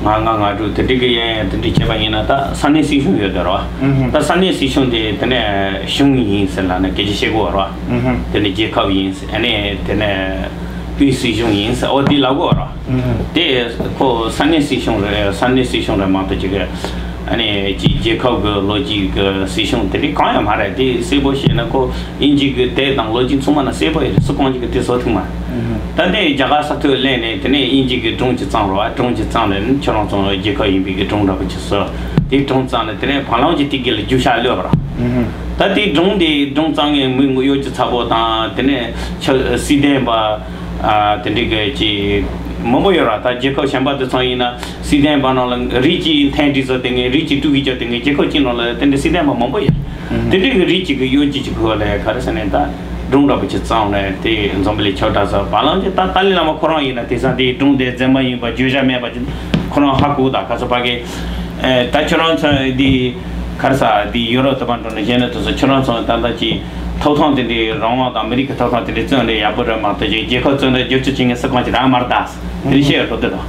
ང་ལྔ་ང་དྲུག་དེ་འདྲའི་གི་ཡན་ཡན་དེ་འདྲའི་བྱས་པ་ཡིན་ན། ད་ས་གནས་སྲིད་གཞུང་ཡོད་དེ་རོ། ཨུ་ཧུ། ད་ས་གནས་སྲིད་གཞུང་དེ་དེ་ནས་གཞུང་ཡིན་ཟེར་ལབ་ནས་སྐད་ཆ་བཤད་གོ་རོ། ཨུ་ཧུ། དེ་ནས་རྒྱལ་ཁབ་ཡིན་ཟེར། ཨ་ནི་དེ་ནས་དབུས་སྲིད་གཞུང་ཡིན་ཟེར། འོ་དེ་ལབ་གོ་རོ། ཨུ་ཧུ། དེ་ཁོ་ས་གནས་སྲིད་གཞུང་རེད། ས་གནས་སྲིད་གཞུང་རེད་མ་གཏོགས་ཅིག་གི། ཨ་ནི་ཅིག་རྒྱལ་ཁབ་ཀྱི་ལོ་རྒྱུས་ཀྱི་སྲིད་གཞུང་དེ་འདྲ་གང་ཡང་མ་རེད། དེ་གསལ་པོ་བཤད་ན་ཁོ་དབྱིན་ཇི་གི་དེབ་དང་ལོ་རྒྱུས་ཚང་མ་ན་གསལ་པོ་ཡོད་རེད། སུ་གང་ཅིག་གིས་དེ་བཟོ་ཐུབ་མ་རེད། ཨུ་ཧུ། ད་ནི་རྒྱ་གར་ས་ཐོག་སླེབས་ནས་དེ་ནས་དབྱིན་ཇི་གི་སྒྲུང་ཅིག་བརྩམས་རོགས། སྒྲུང་ཅིག་བརྩམས་ནས་ཁྱོད་རང་ཚོ་རྒྱལ་ཁབ་ཡིན་པའི་གི་སྒྲུང་འདྲ་པོ་ཅིག་བཟོ། དེ་སྒྲུང་བརྩམས་ནས་དེ་ནས་བར་ལམ་གྱི་དེ་གི་ལ་རྒྱུ་ཆ་གློད་པ་ར། ཨུ་ཧུ། ད་དེ་སྒྲུང་དེ་སྒྲུང་བརྩམས་མཁན་མི་ངོ་གཡོ་སྒྱུ་ཚ་པོ་དང་། དེ་ནས་ཆ་སྲིད་དོན་པ། ཨ། དེ་འདྲའི་གི་ཅིག་མང་པོ་ཡོད་ར། ད་རྒྱལ་ཁབ་གཞན་པ་དེ་ཚོ་ཡིན་ན་སྲིད་དོན་པ་ནང་ལ་རིགས་གཅིག་འཐེན་ཁྲིད་བཟོ་བསྡད་མཁན། རིགས་གཅིག་དཀྲུག་གི་བྱས་བསྡད་མཁན། རྒྱལ་ཁབ་གཅིག་ནང་ལ་དེ་འདྲའི་སྲིད་དོན་པ་མང་པོ་ཡོད། ཨུ་ཧུ། དེ་འདྲའི་གི་རིགས་གཅིག་གི་གཡོ་སྒྱུ་ཅིག་ཕུལ་བ་ལ་ག་རེ་ཟེར་ནས་ད་སྒྲུང་འདྲ་པོ་ཅིག་བརྩམས་ནས་དེ་འཛམ་བུ་གླིང་ཁྱབ་བསྒྲགས་བཟོ། བར་ལམ་གྱི་ད་ཏཱ་ལའི་བླ་མ་ཁོ་རང་ཡིན་ན་དེང་སང་དེའི་སྒྲུང་དེ་རྫུན་མ་ཡིན་པ། བརྗོད་བྱ་མེད་པ་ཅིག་ཁོ་རང་ཧ་གོ། ད་ག་ཚོད་ཕ་གི། ཨེ། ད་ཁྱོད་རང་ཚོ་འདི་ག་རེ་ཟ། འདི་ཡུ་རོབ་དེ་པར་འགྲོ་ནས་གཞན་ནས་དུ་སོ། ཁྱོད་རང་ཚོ་ད་ལྟ་ཀྱི་ཐོབ་ཐང་དེ་འདྲའི་རང་དབང་དང་མི་རིགས་ཀྱི་ཐོབ་ཐང་དེ་འདྲའི་བཙོན་ནས་ཡག་པོ་རེད་མ་གཏོགས་ཀྱི་རྒྱལ་ཁབ་བཙོན་ནས་བསྒྱུར་བཅོས་བྱེད་མཁན་སུ་གང་ཅིག་རག་མ་རེད་ད། དེ་འདྲ་བཤད་ཡོད་འགྲོ་དེ་དང་།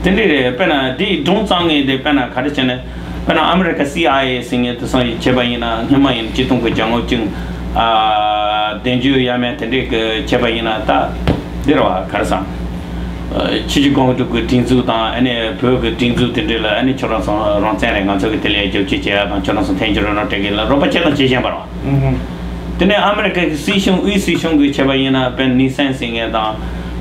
དེ་འདྲ་རེད། དཔེར་ན་འདི་སྒྲུང་བརྩམས་མཁན་དེ་དཔེར་ན་ག་རེ་བྱས་ནས། དཔེར་ན་ཨ་མི་རི་ཀ་སི་ཨའི་ཨེ་ཟེར་མཁན་དེ་ཚོ་བྱས་པ་ཡིན་ན། སྔོན་མ་ཡིན་ཆིག་སྟོང་དགུ་བརྒྱ་ལྔ་བཅུ་བདུན་ཅུ་ཡས་མས་དེ་འདྲའི་གི་བྱས་པ་ཡིན་ན། ད་འདི་རེད་བ། ག་རེ་ཟ། ཨ། ཆུ་བཞི་སྒང་དྲུག་གི་སྒྲིག་འཛུགས་དང་། ཨ་ནི་བོད་ཀྱི་སྒྲིག་འཛུགས་དེ་འདྲ་ལ། ཨ་ནི་ཁྱོད་རང་ཚོ་རང་བཙན་རེད། ང་ཚོ་གི་དེ་ལ་རྒྱབ་སྐྱོར་བྱེད་ཡ་དང་། ཁྱོད་རང་ཚོ་འཐེན་འཁྱེར་རོགས་གནང་སྤྲད་མཁན་ལ་རོགས་པ་བྱེད་དང་བྱེད་བཞིན་པ་རེད་བ། ཨུ་ཧུ། དེ་ནས་ཨ་མི་རི་ཀ་གི་སྲིད་གཞུང་། དབུས་སྲིད་གཞུང་གིས་བྱས་པ་ཡིན་ན། དཔེར་ན་ནིག་སན་ཟེར་མཁན་དང་།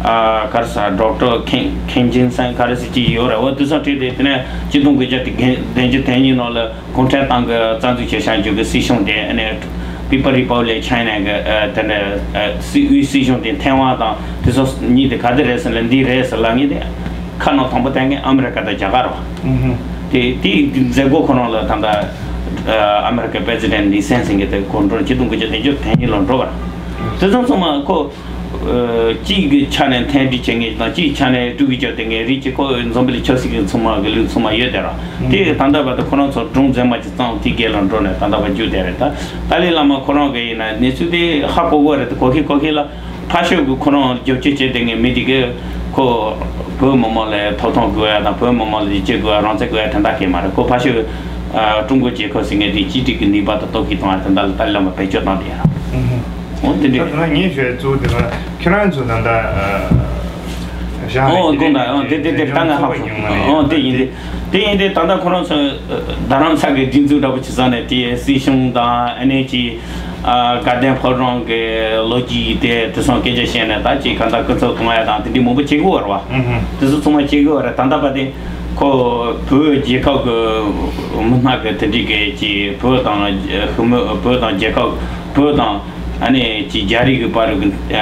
ཨ། ག་རེ་ཟ། ཌོག་ཊར་ཁེམ་ཁེམ་ཆིན་སན་ག་རེ་ཟེར་གྱི་ཡོད་རེད་བ། དེ་ཚོ་ཁྲིད་དེ། དེ་ནས་ཆིག་སྟོང་དགུ་བརྒྱ་བདུན་ཅུ་དོན་གཉིས་ནང་ལ་གུང་ཁྲན་ཏང་གི་རྩ་འཛུགས་བྱས་བཞག་རྒྱུ་གི་སྲིད་གཞུང་དེ། ཨ་ནི་ People Republic China གི་ཨ་དེ་འདྲ་ཨ་སྲིད་དབུས་སྲིད་གཞུང་དེ་ཐེ་ཝན་དང་དེ་ཚོ་གཉིས་དེ་ག་དེ་རེད་ཟེར་ལ་འདི་རེད་ཟེར་ལབ་མཁན་དེ་ཁ་ནང་དང་པོ་བསྟན་མཁན་ཨ་མི་རི་ཀ་དང་རྒྱ་གར་རེད་བ། ཨུ་ཧུ། དེ་དེའི་མཛད་སྒོ་ཁོ་རང་ལ་ད་ལྟ་ཨ་ཨ་མི་རི་ཀའི་president Nixon ཟེར་མཁན་དེ་ཁོ་འགྲོ་ཆིག་སྟོང་དགུ་བརྒྱ་བདུན་ཅུ་དོན་གཉིས་ལོ་འགྲོ་བ་རེད། དེ་ཚོ་ཚང་མ་ཁོ། ཨ་གཅིག་གི་ཆ་ནས་མཐུན་སྒྲིལ་བྱེད་མཁན་དང་གཅིག་ཆ་ནས་དཀྲུག་གི་བཅོས་ཏེ་ངའི་རིགས་ཀྱི་ཁོ་འཛམ་བུ་གླིང་ཆབ་སྲིད་ཀྱི་ཚོང་མ་གི་ལུགས་ཚང་མ་ཡོད་དེ་ར། དེ་ད་ལྟ་བར་དུ་ཁོ་རང་ཚོ་སྒྲུང་འཛིན་མ་ཅིག་བརྩམས་དེ་གས་ལ་འགྲོ་ནས་ད་ལྟ་བར་རྒྱུ་དེ་རེད་ད། ཏཱ་ལའི་བླ་མ་ཁོ་རང་གི་ཡིན་ན་གནས་ཚུལ་དེ་ཧ་གོ་གོ་རེད་དེ་གོ་ཁེ་གོ་ཁེ་ལ་ཕར་ཕྱོགས་ཀྱི་ཁོ་རང་རྒྱབ་སྐྱོར་བྱེད་དེ་ངའི་མི་དེ་གས་ཁོ་བོད་མི་མང་ལ་ཐོབ་ཐང་དགོས་ཡ་དང་བོད་མི་མང་ལ་ཡིད་ཆེས་དགོས་ཡ་རང་བཙན་དགོས་ཡ་དེ་འདྲ་གས་མ་རེད། ཁོ་ཕར་ཕྱོགས་ཀྲུང་གོ་རྒྱལ་ཁབ་ཟེར་མཁན་དེ་གཅིག་སྒྲིལ་གྱི་ནུས་པ་དང་སྟོབས་ཤུགས་བཏང་ཡ་དེ་འདྲ་ལ་ཏཱ་ལའི་བླ་མ་བེད་སྤྱོད་བཏང་དེ་ཡ་ར། འོ་དེ་འདྲ། ད་ད་ངས་ཞུ་ཡ་གཙོ་བོ་དེ་ལ་ཁྱེད་རང་ཚོ་ད་ལྟ་ཨ་ཞང་ཨོ་དགོངས་དག་ཨོ་དེ་དེ་དེ་ད་ང་ཧ་གོ་ཨོ་དེ་ཡིན་དེ་དེ་ཡིན་དེ་ད་ལྟ་ཁོ་རང་ཚོ་རྡ་རམ་ས་གི་སྒྲིག་འཛུགས་འདྲ་པོ་ཅིག་བཟོས་ནས་དེ་སྲིད་གཞུང་དང་ཨ་ནེ་ཅི་ཨ་དགའ་ལྡན་ཕོ་བྲང་གི་ལོ་རྒྱུས་དེ་དེ་སོང་སྐད་ཆ་བཤད་ནས་ད་ཅིག་གང་ལྟར་སྐུ་ཚབ་གཏོང་ཡ་དང་དེ་འདྲའི་མང་པོ་བྱེད་དགོས་བ་རེད་བ། དེ་ཚོ་ཚང་མ་བྱེད་དགོས་བ་རེད། ད་ལྟ་བ་དེ་ཁོ་བོད་རྒྱལ་ཁབ་གི་མི་སྣ་གི་དེ་འདྲའི་གི་ཅིག་བོད་དང་ཧུ་མི་བོད་དང་རྒྱལ་ཁབ་བོད་དང་། ཨ་ནི་ཅིག་རྒྱ་རིགས་ཀྱི་བར་གྱི་ཨ་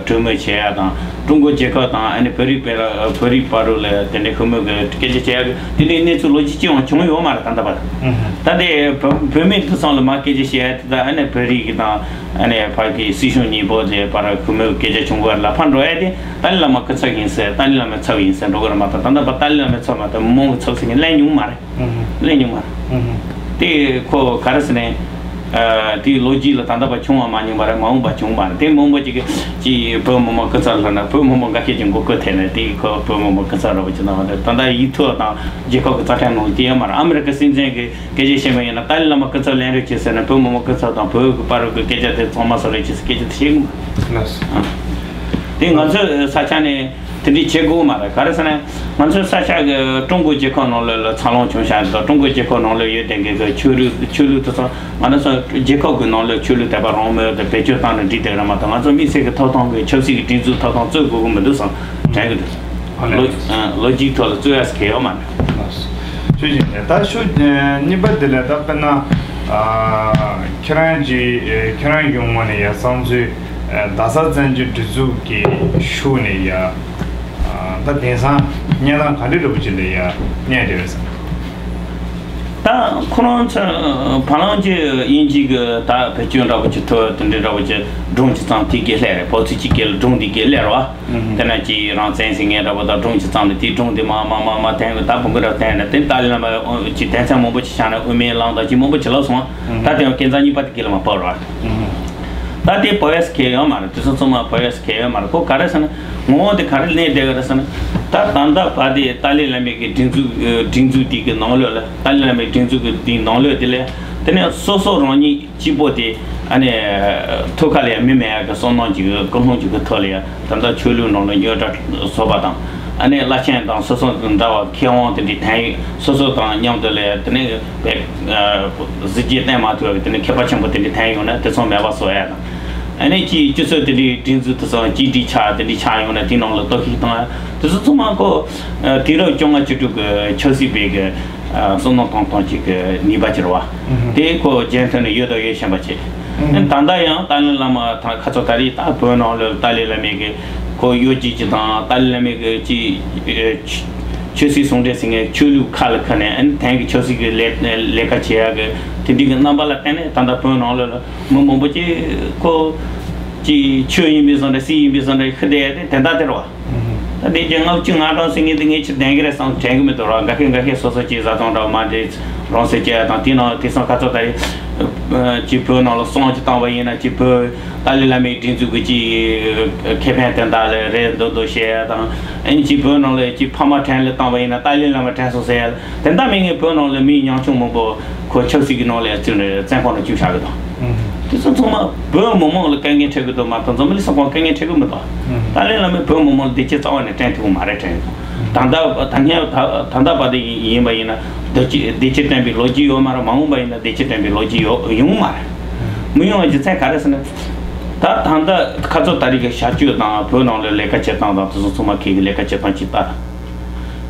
གྲོས་མོལ་བྱེད་ཡ་དང་ཀྲུང་གོ་རྒྱལ་ཁབ་དང་ཨ་ནི་བོད་རིགས་བར་བོད་རིགས་བར་ལ་དེ་འདྲའི་ཧུར་མོས་ཀྱི་སྐད་ཆ་བྱེད་ཡ་གི་དེ་འདྲའི་གནས་ཚུལ་ལོ་རྒྱུས་ཅི་ཡང་བྱུང་ཡོད་མ་རེད་ད་ལྟ་བར། ད་དེ་བོད་བོད་མི་དེ་ཚང་ལ་མ་སྐད་ཆ་བཤད་ཡ་དེ་ད་ཨ་ནི་བོད་རིགས་ཀྱི་དང་ཨ་ནི་ཕ་གི་སྲིད་གཞུང་གཉིས་པོ་དེ་བར་ཧུར་མོས་ཀྱི་སྐད་ཆ་བྱུང་བར་ལ་ཕར་འགྲོ་ཡ་དེ་ཏཱ་ལའི་བླ་མ་སྐུ་ཚབ་ཡིན་ཟེར་ཏཱ་ལའི་བླ་མའི་ཚབ་ཡིན་ཟེར་འགྲོ་གི་རེད་མ་གཏོགས་ད་ལྟ་བར་ཏཱ་ལའི་བླ་མའི་ཚབ་མ་གཏོགས་མི་མང་གི་ཚབ་ཟེར་མཁན་གླེང་མྱོང་མ་རེད། གླེང་མྱོང་མ་རེད། དེ་ཁོ་ག་རེ་ཟེར་ནས། དེའི་ལོ་རྒྱུས་ལ་ད་ལྟ་བར་བྱུང་བ་མ་མྱོང་བ་རེད། མ་འོངས་པ་བྱུང་བ་རེད། དེ་མང་པོ་ཅིག་གིས་ཅིག་བོད་མི་མང་སྐུ་ཚབ་ལྷག་ན་བོད་མི་མང་འགའ་ཤས་ཀྱི་མགོ་སྐོར་ཐེབས་ནས་དེ་ཁོ་བོད་མི་མང་སྐུ་ཚབ་ར་བ་ཅིག་གནང་བ་རེད། ད་ལྟ་ཡིག་ཐོག་དང་རྒྱལ་ཁབ་ཀྱི་རྩ་ཁྲིམས་ནང་དེ་ཡོད་མ་རེད། ཨ་མི་རི་ཀ་སྲིད་འཛིན་གྱིས་སྐད་ཆ་བཤད་པ་ཡིན་ན་ཏཱ་ལའི་བླ་མ་སྐུ་ཚབ་ལེན་རོགས་བྱེད་ཟེར་ནས་བོད་མི་མང་སྐུ་ཚབ་དང་བོད་ཀྱི་བར་གྱི་སྐད་ཆ་དེ་ཚང་མ་བཟོ་རོགས་བྱེད་ཟེར་སྐད་ཆ་དེ་བཤད་གི་མ་རེད། དེ་ང་ཚོའི་ས་ཆ་ནས། དེ་འདྲའི་བྱེད་དགོས་མ་རེད། ག་རེ་ཟེར་ན། ང་ཚོའི་ས་ཆ་གི་ཀྲུང་གོའི་རྒྱལ་ཁབ་ནང་ལོགས་ལ་འཚར་ལོངས་བྱུང་ཤག་འདུག་ཀྲུང་གོའི་རྒྱལ་ཁབ་ནང་ལོགས་ཡོད་བསྡད་མཁན་གྱི་ཆོས་ལུགས་ཆོས་ལུགས་དེ་ཚོ་ང་རང་ཚོ་རྒྱལ་ཁབ་ཀྱི་ནང་ལོགས་ཆོས་ལུགས་དད་པ་རང་མོས་དང་བེད་སྤྱོད་བཏང་ནས་འགྲིག་བསྡད་ར་མ་གཏོགས་ང་ཚོ་དམིགས་བསལ་གྱི་ཐོབ་ཐང་གི་ཆབ་སྲིད་ཀྱི་སྒྲིག་འཛུགས་ཐོབ་ཐང་རྩོད་དགོས་ཀྱི་མི་འདུག་བསམ་དྲན་གྱི་འདུག་ལོ་ལོ་རྒྱུས་ཐོག་ལ་རྩོད་ཡ་ཟེར་མཁན་ཡོད་མ་རེད། ཆོས་ཅན། ད་ཤོ་གཉིས་པ་དེ་ལ་ད་དཔེར་ན་ཁྱེད་རང་གི་ཁྱེད་རང་གི་ངོས་ནས་ཡ་བསམ་ཚུལ། རྡ་ས་བཙན་བྱོལ་སྒྲིག་འཛུགས་ཀྱི་ཤུགས་ནས་ཡ། ད་དེང་སང་གནས་སྟངས་ག་འདྲ་འདྲ་པོ་ཅིག་ལ་ཡ་གནས་བསྡད་ཡོད་ཟེར། ད་ཁོ་རང་ཚོ་བ་ལང་ཅི་དབྱིན་ཇི་གི་ད་བེད་སྤྱོད་འདྲ་པོ་ཅིག་ཐོབ་དེ་འདྲ་འདྲ་པོ་ཅིག་སྒྲུང་ཅིག་བརྩམས་དེ་གས་སླེབས་རེད། ཕོ་ཚོད་ཅིག་གས་ལ་སྒྲུང་དེ་གས་སླེབས་རེད་བ། དེ་ན་ཅིག་རང་བཙན་ཟེར་མཁན་འདྲ་པོ་ད་སྒྲུང་ཅིག་བརྩམས་ནས་དེའི་སྒྲུང་དེ་མ་མ་མ་མ་བསྟན་གི་ད་བུ་གུ་འདྲ་བསྟན་ནས་དེ་ཏཱ་ལའི་བླ་མ་ཅིག་དོན་ཚན་མང་པོ་ཅིག་བཞག་ནས་དབུ་མའི་ལམ་དང་ཅིག་མང་པོ་ཅིག་ལབ་སོང་བ། ད་དེ་ཡང་སྐལ་བཟང་གཉིས་པ་དེ་གས་ལ་མ་བབས་རེད་བ། ད་དེ་བོ་ཡ་སི་གལ་ཡོད་མ་རེད། དེ་ཚོ་ཚང་མ་བོ་ཡ་སི་གལ་ཡོད་མ་རེད། ཁོ་ག་རེ་ཟེར་ན་ངོ་བོ་དེ་ག་རེ་གནས་བསྡད་ཡོད་རེད་ཟེར་ན། ད་ད་ལྟ་བར་དེ་ཏཱ་ལའི་བླ་མའི་གི་སྒྲིག་འཛུགས་སྒྲིག་འཛུགས་དེ་གི་ནང་ལོགས་ལ་ཏཱ་ལའི་བླ་མའི་སྒྲིག་འཛུགས་གི་དེའི་ནང་ལོགས་དེ་ལ་དེ་ནས་སོ་སོ་རང་ཉིད་གཅིག་པོ་དེ་ཨ་ནི་ཐུགས་ཁ་ལ་ཡང་མི་མེད་ཡ་གི་བསམ་སྣང་ཅིག་ཀུན་སློང་ཅིག་གི་ཐོག་ལ་ཡང་ད་ལྟ་ཆོས་ལུགས་ནང་ལ་རྙོག་དྲ་བཟོ་བ་དང་ཨ་ནི་བླ་ཆེན་དང་སོ་སོ་དང་འདྲ་བ་མཁས་དབང་དེ་འདྲའི་ཐོན་ཡོང་སོ་སོ་དང་མཉམ་དུ་ལ་ཡང་དེ་ནས་བས། གཟི་བརྗིད་བསྟན་མ་ཐུབ་པའི་དེ་ནས་མཁས་པ་ཆེན་པོ་དེ་འདྲ་ཐོན་ཡོང་ན་དེ་ཚོ་མེད་པ་བཟོ་ཡ་དང་། ཨ་ནི་ཅིག་སྤྱི་ཚོགས་དེ་འདྲའི་སྒྲིག་འཛུགས་དེ་ཚོ་གཅིག་སྒྲིལ་ཆགས་དེ་འདྲའི་ཆགས་ཡོང་ན་དེའི་ནང་ལ་གཏོར་བཤིག་བཏང་ཡ་དེ་ཚོ་ཚང་མ་ཁོ་དུས་རབས་བཅོ་ལྔ་བཅུ་དྲུག་གི་ཆབ་སྲིད་པའི་གི་བསམ་བློ་གཏོང་སྟངས་ཅིག་གི་ནུས་པ་ཅིག་རེད་བ། དེ་ཁོ་རྒྱུན་མཐུད་ནས་ཡོད་དང་ཡོད་བཞིན་པ་བྱེད། ད་ལྟ་ཡང་ཏཱ་ལའི་བླ་མ་དང་ཁ་ཚོ་ད་རེས་ད་བོད་ནང་ལ་ཏཱ་ལའི་བླ་མའི་གི་ཁོ་གཡོ་སྒྱུ་ཅིག་དང་ཏཱ་ལའི་བླ་མའི་གི་ཅིག་ཆོས་སྲིད་ཟུང་འབྲེལ་ཟེར་མཁན་ཆོས་ལུགས་ཁག་ལ་ཁ་ནས་ཨ་ནི་དེང་གི་ཆབ་སྲིད་ཀྱི་ལས་ལས་ཀ་བྱེད་ཡག་གི་དེ་འདྲའི་གི་རྣམ་པ་ལ་བརྟེན་ནས་ད་ལྟ་བོད་ནང་ལོགས་ལ་མི་མང་པོ་ཅིག་ཁོ་ཅིག་ཆོས་ཡིན་པའི་བཟོ་འདྲ་སྲིད་ཡིན་པའི་བཟོ་འདྲ་ཤི་བསྡད་ཡ་དེ་དེ་འདྲ་དེ་རེད་བ། ད་དེ་རྗེས་ལྔ་བཅུ་ང་གྲངས་ཟེར་མཁན་དེ་ངས་ཕྱིར་འདོན་གི་རེད་བསམ་དྲན་གི་མི་འདུག་ར། འགའ་ཤས་འགའ་ཤས་སོ་སོ་ཅིག་བཟའ་ཚང་འདྲ་བ་མ་འདྲེས་རང་སེ་སྐྱེ་ཡ་དང་དེ་ནང་དེང་སང་ཁ་ཚོ་ད་ཅིག་བོད་ནང་ལ་སོང་ཅིག་བཏང་བ་ཡིན་ན་ཅིག་བོད། ཏཱ་ལའི་བླ་མའི་སྒྲིག་འཛུགས་ཀྱི་ཅིག་ཁེ་ཕན་དོན་དག་ལ་རེད་འདུག་འདུག་བཤད་ཡ་དང་། ཨ་ནི་ཅིག་བོད་ནང་ལ་ཅིག་ཕ་མ་དྲན་ལ་བཏང་བ་ཡིན་ན་ཏཱ་ལའི་བླ་མ་དྲན་སོང་ཟེར་ཡ་ལ་དེ་འདྲ་མིན་ངས་བོད་ནང་ལ་མི་ཉམ་ཆུང་མང་པོ་ཁོ་ཆབ་སྲིད་ཀྱི་ནང་ལ་བཙུགས་ནས་བཙོན་ཁང་ནང་བཅུག་བཞག་གི་དང་། དེ་ཚོ་ཚང་མ་བོད་མི་མང་ལ་དཀའ་ངལ་འཕྲད་གི་འདུག་མ་གཏོགས་འཛམ་བུ་གླིང་ས་ཁོངས་དཀའ་ངལ་འཕྲད་གི་མི་འདུག་ཏཱ་ལའི་བླ་མས་བོད་མི་མང་ལ་བདེ་སྐྱིད་རྩ་བ་ནས་སྤྲད་ཐུབ་གི་མ་རེད་དྲན་གི་འདུག་ད་ལྟ་ད་སྔ་ད་ད་ལྟ་བར་དུ་ཡིན་པ་ཡིན་ན་བདེ་སྐྱིད་བདེ་སྐྱིད་སྤྲད་པའི་ལོ་རྒྱུས་ཡོད་མ་རེད། མ་འོངས་པ་ཡིན་ན་བདེ་སྐྱིད་སྤྲད་པའི་ལོ་རྒྱུས་ཡོད་ཡོང་མ་རེད། མི་ཡོང་བའི་རྒྱུ་མཚན་ག་རེ་ཟེར་ན། ད་ད་ལྟ་ཁ་ཚོ་ད་རེས་ཀྱི་བྱ་སྤྱོད་དང་བོད་ནང་ལ་ལས་ཀ་བྱེད་སྟངས་དང་དེ་ཚོ་ཚང་མ་ཁྱེད་ཀྱི་ལས་ཀ་བྱེད་སྟངས་ཅིག་ལྟ།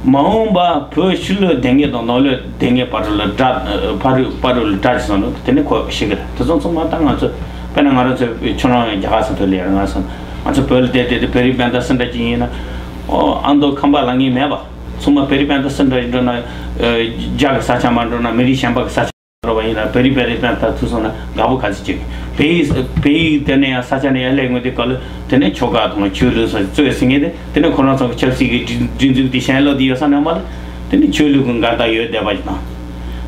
མ་འོངས་པ་བོད་ཕྱི་ལོགས་བསྡད་མཁན་དང་ནང་ལོགས་བསྡད་མཁན་བར་དུ་ལ་དགྲ་ཕ་རུ་ཕ་རུ་ལ་དགྲ་ཅིག་བཟོ་འདུག་དེ་ནི་ཁོ་ཤི་གི་རེད། དེ་ཚོ་ཚང་མ་ད་ང་ཚོ་དཔེར་ན་ང་རང་ཚོ་ཁྱོད་རང་རྒྱ་གར་ས་ཐོག་ལ་ཡར་ང་སོང་ང་ཚོ་བོད་ལ་བསྡད་བསྡད་དེ་བོད་རིགས་སྤུན་ཟླ་སུ་འདྲ་ཅིག་ཡིན་ན་ཨོ་ཨ་མདོ་ཁམས་པ་ལབ་མཁན་མེད་པ། ཚང་མ་བོད་རིགས་སྤུན་ཟླ་སུ་འདྲ་ཡིན་འགྲོ་ན་རྒྱ་གི་ས་ཆ་མ་འགྲོ་ན་མི་རིགས་གཞན་པ་གི་ས་ཆ་འགྲོ་བ་ཡིན་ན་བོད་རིགས་བོད་རིགས་སྤུན་ཟླ་ཐུག་སོང་ན་དགའ་པོ་ག་ཚོད་ཅིག་བོད་ཡིག་བོད་ཡིག་དེ་ནས་ཡང་ས་ཆ་ནས་ཡར་སླེབས་ཡོང་དུས་སྐབས་ལ་དེ་ནས་ཆོལ་ཁ་དང་ཆོས་ལུགས་སོགས་རྩོད་ཟིན་ངེས་ཏེ་དེ་ནས་ཁོ་རང་ཚོ་གི་ཆབ་སྲིད་ཀྱི་སྒྲིག་སྒྲིག་འཛུགས་དེ་གཞན་ལོག་དེ་ཡོད་ས་ནས་མ་ལ་དེ་ནས་ཆོས་ལུགས་ཀྱི་འགལ་ཟླ་ཡོད་བསྡད་པ་ཞིག་དང་།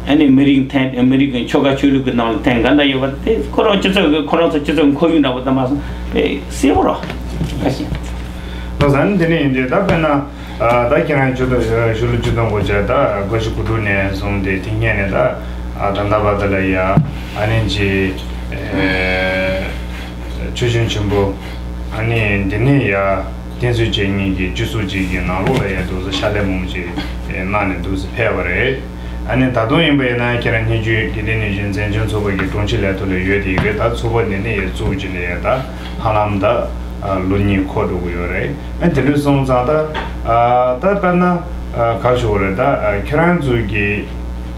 ཨ་ནི་མི་རིགས་འཐེན་མི་རིགས་ཀྱི་ཆོལ་ཁ་ཆོས་ལུགས་ཀྱི་ནང་ལ་འཐེན་འགལ་ཟླ་ཡོད་པ་དེ་ཁོ་རང་སྤྱི་ཚོགས་ཀྱི་ཁོ་རང་ཚོ་སྤྱི་ཚོགས་ཀྱི་ཁོར་ཡུག་འདྲ་པོ་དེ་མ་སོང་དེ་གསལ་པོ་རོ། ཨ་ཤེས། ལགས་སོ། ཨ་ནི་དེ་ནས་ཡིན་དུས་ད་དཔེར་ན། ཨ་ད་ཁྱེད་རང་ཆུ་ཚོད་ཆུ་ལོ་བཅུ་དང་དགུ་བརྒྱ་ད་དགུ་བཞི་དགུ་དྲུག་ནས་བཟུང་སྟེ་དེང་སང་ནས་ད་ཨ་ད་ལྟ་བར་དུ་ལ་ཡ་ཨ་ནི་ཅི་ཨེ་ཆོས་སྐྱོང་ཆེན་པོ་ཨ་ནི་འདི་ནས་ཡ་བསྟེན་གསོལ་བྱེད་མཁན་གྱི་སྤྱི་ཚོགས་ཅིག་གི་ནང་ལོགས་ལ་ཡ་འདུག་ཟེར་ཕྱག་ལས་མང་པོ་ཅིག་གནང་ནས་འདུག་ཟེར་ཕེབས་པ་རེད། ཨ་ནི་ད་དུང་ཡིན་པ་ཡིན་ན་ཁྱེད་རང་སྙན་བརྒྱུད་དགེ་ལྡན་ནུས་ཆེན་མཚན་བྱོན་ཚོགས་པ་གི་དྲུང་ཆེ་ལས་ཐོག་ལ་ཡོད་དེ་ཡིན་རེད། ད་ཚོགས་པ་འདི་ནས་ཡ་བཙུགས་ཀྱི་ནས་ཡ་ད་ཧ་ལམ་ད་ལོ་གཉིས་འཁོར་འགྲོ་གི་ཡོད་རེད། ཨ་དེ་འདྲ་སོང་ཙང་ད་ཨ་ད་དཔེར་ན་ཨ་ག་ཞུ་དགོས་རེད། ད་ཨ་ཁྱེད་རང་ཚོ་གི་